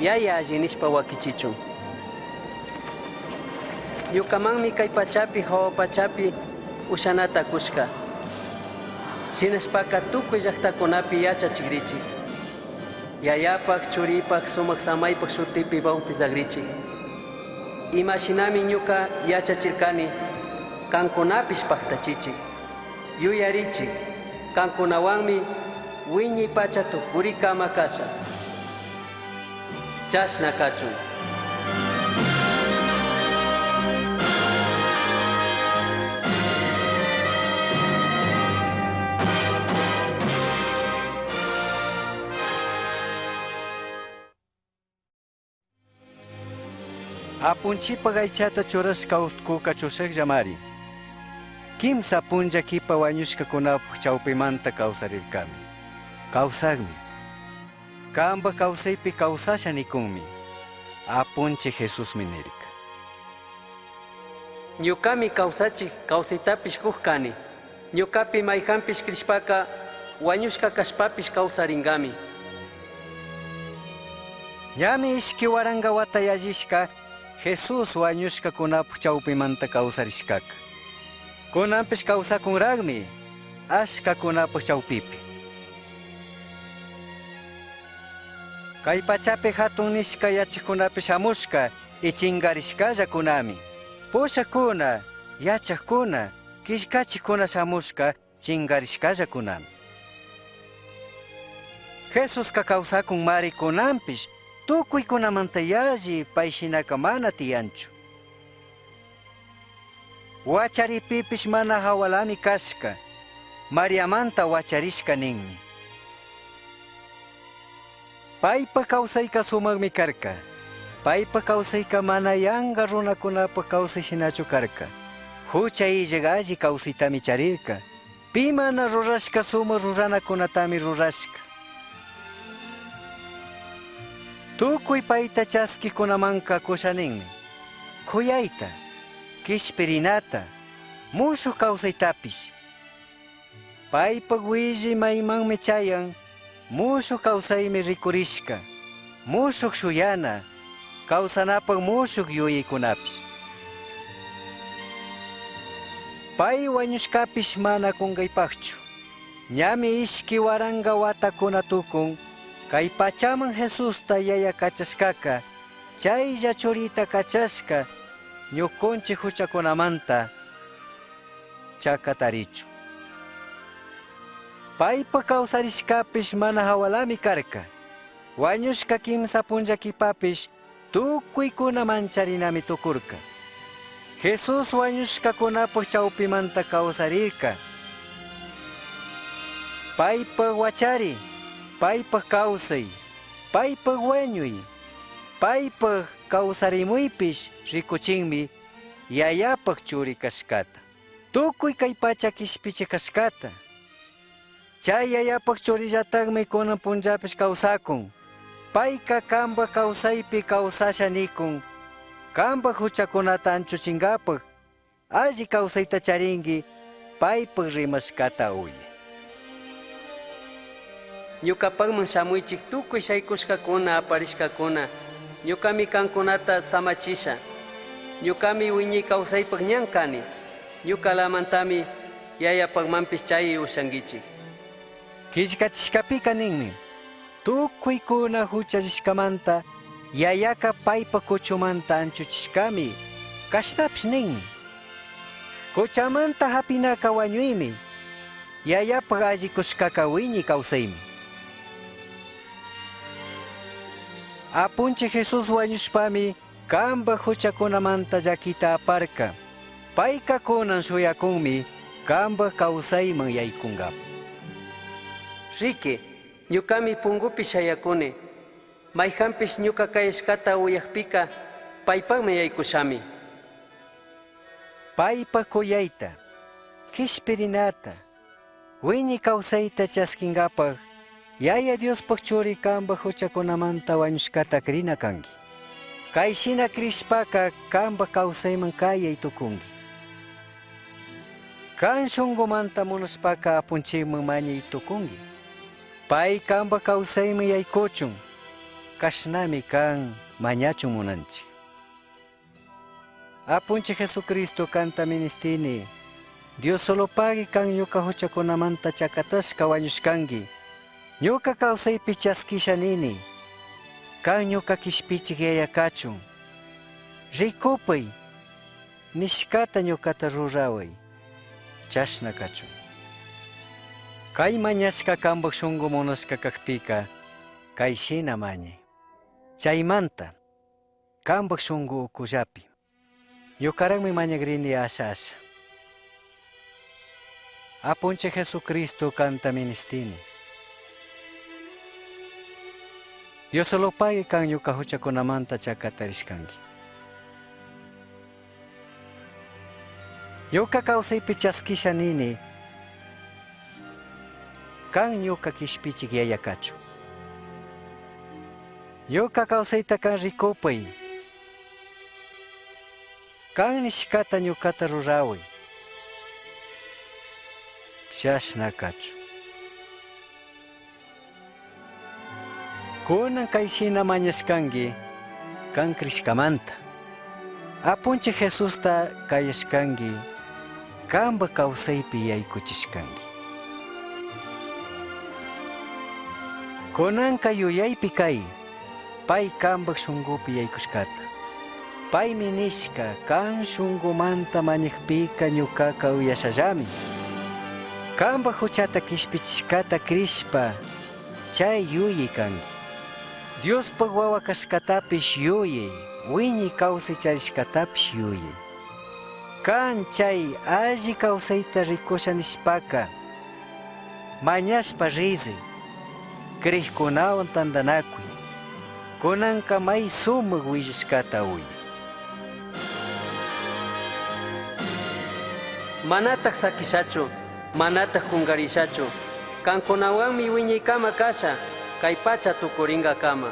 Yaya alli nishpa wakichichun. Ñukamanmi kay pachapi hawa pachapi ushanata kushka. Shinashpaka tukuy llaktakunapi yachachikrichik. Yayapak, churipak, sumak samaypak shutipi bautizagrichik. Imashinami ñuka yachachirkani, kankunapish paktachichik. Yuyarichik, kankunawanmi wiñay pacha tukurikama kasha. Chashna kachun. Apunchipaj aychata churashka utkuka chushajllamari. Kimsa punlla kipa wañushkakunapaj chawpimanta kawsarirkami. Kawsakmi. Kanpak kawsaypi kawsasha nikunmi. Apunchik Jesusmi nirka. Ñukami kawsachik kawsaytapish kuk kani. Ñukapi mayjanpish krishpaka wañushka kashpapish kawsarinkami. Ñami ishki waranka wata yallishka Jesús wañushkakunapaj chawpimanta kawsarishkaka. Kunanpish kawsakunrakmi ashkakunapaj chawpipi. Kay pachapi hatun nishka yachakkunapi shamushka ichinkarishkallakunami. Pushakuna, yachakuna, killkachikkuna shamushka chinkarishkallakunami. Jesuska kawsakun mari kunanpish tukuykunamanta yalli pay shinaka mana tiyanchu. Wacharipipish mana hawalami kashka, Mariamanta wacharishka ninmi. Paypa kawsayka sumakmi karka. Paypa kawsayka mana yanka runakunapa kawsay shinachu karka. Hucha illak alli kawsaytami charirka. Pi mana rurashka sumak ruranakunatami rurashka. Tukuy payta chaskikunamanka kusha ninmi. Kuyayta, kishpirinata, mushuk kawsaytapish. Paypak willi maymanmi chayan, mushuk kawsaymi rikurishka, mushuk shuyana, kawsanapak mushuk yuyaykunapish. Pay wañushkapish mana kunkaypakchu. Ñami ishki waranka watakuna tukun, kay pachaman Jesusta yaya kachashkaka, chaylla churita kachashka, ñukunchik huchakunamanta chakatarichu. Paipaj causarishcapish mana jahualami carca. Huañushca quimsa punlla quipapish tucuicuna mancharinami tucurca. Jesús huañushcacunapaj chaupimanta causarirca. Paipaj huachari, paipaj causai, paipaj huañui, paipaj causarimuipish ricuchinmi Yayapaj churi cashcata. Tucui cai pacha quishpichij cashcata. Chai Yayapaj churillatajmi cunan punllapish causacun. Paica cambaj causaipi causasha nicun, cambaj juchacunata anchuchingapaj alli causaita charingui paipaj rimashcata uyai. Ñucapajman shamuichij tucui shaicushcacuna aparishcacuna, ñucami cancunata samachisha. Ñucami huiñai causaipaj ñan cani. Ñucalamantami Yayapajmanpish chayai ushanguichij. Quillcachishcapica ninmi, Tucuicuna juchallishcamanta Yayaca paipaj cuchumanta anchuchishcami, cashnapish ninmi. Juchamanta japinaca huañuimi, Yayapaj alli cushcaca huiñai causaimi. Apunchij Jesús huañushpami cambaj juchacunamanta llaquita aparca. Paica cunan shuyacunmi cambaj causaiman yaicungapaj. Riqui, ñucami pungupi shayacuni. Maijanpish ñuca cayashcata uyajpica, paipajman yaicushami. Paipaj c'uyaita, quishpirinata, huiñai causaita chasquingapaj Yaya Diospaj Churi cambaj juchacunamanta huañushcata crina cangui. Cai shina crishpaca cambaj causaiman cayai tucungui. Can shungumanta munashpaca Apunchijman mañai tucungui. Pai cambaj causaiman yaicuchun, cashnami can mañachun munanchij. Apunchij Jesucristo canta ministini, Dios solo pagui can ñuca juchacunamanta chacatashca huañushcangui, ñuca causaipi chasquisha nini, can ñuca quishpichij Yaya cachun. Ricupai, nishcata ñucata rurahuai, chashna cachun. Cai mañashca cambaj shungu munashca cajpica, cai shina mañai. Chaimanta, Cambaj shungu ucullapi, ñucarajmi mañagrini asha asha. Apunchij Jesucristo canta ministini. Dios solo pagui can ñuca juchacunamanta chacatarishcangui. Ñuca causaipi chasquisha nini, can ñuca quishpichij Yaya cachun. Ñuca causaita can ricupai, can nishcata ñucata rurahui. Chashna cachun. Cunan cai shina mañashcangui can crishcamanta. Apunchij Jesusta cayashcangui, cambaj causaipi yaicuchishcangui. Cunanca yuyaipi cai, pai cambaj shungupi yaicushcata. Paimi nishca, can shungumanta mañajpica ñucaca uyashallami. Cambaj juchata quishpichishcata crishpa, chai yuyai cangui. Diospaj huahua cashcatapish yuyai, huiñai causai charishcatapish yuyai. Can chai alli causaita ricusha nishpaca, mañashpa rizai, crijcunahuan tandanacui, cunanca mai sumaj huillashcata uyai. Manataj saquishachu, manataj cungarishachu. Cancunahuanmi huiñaicama casha, cai pacha tucuringacama.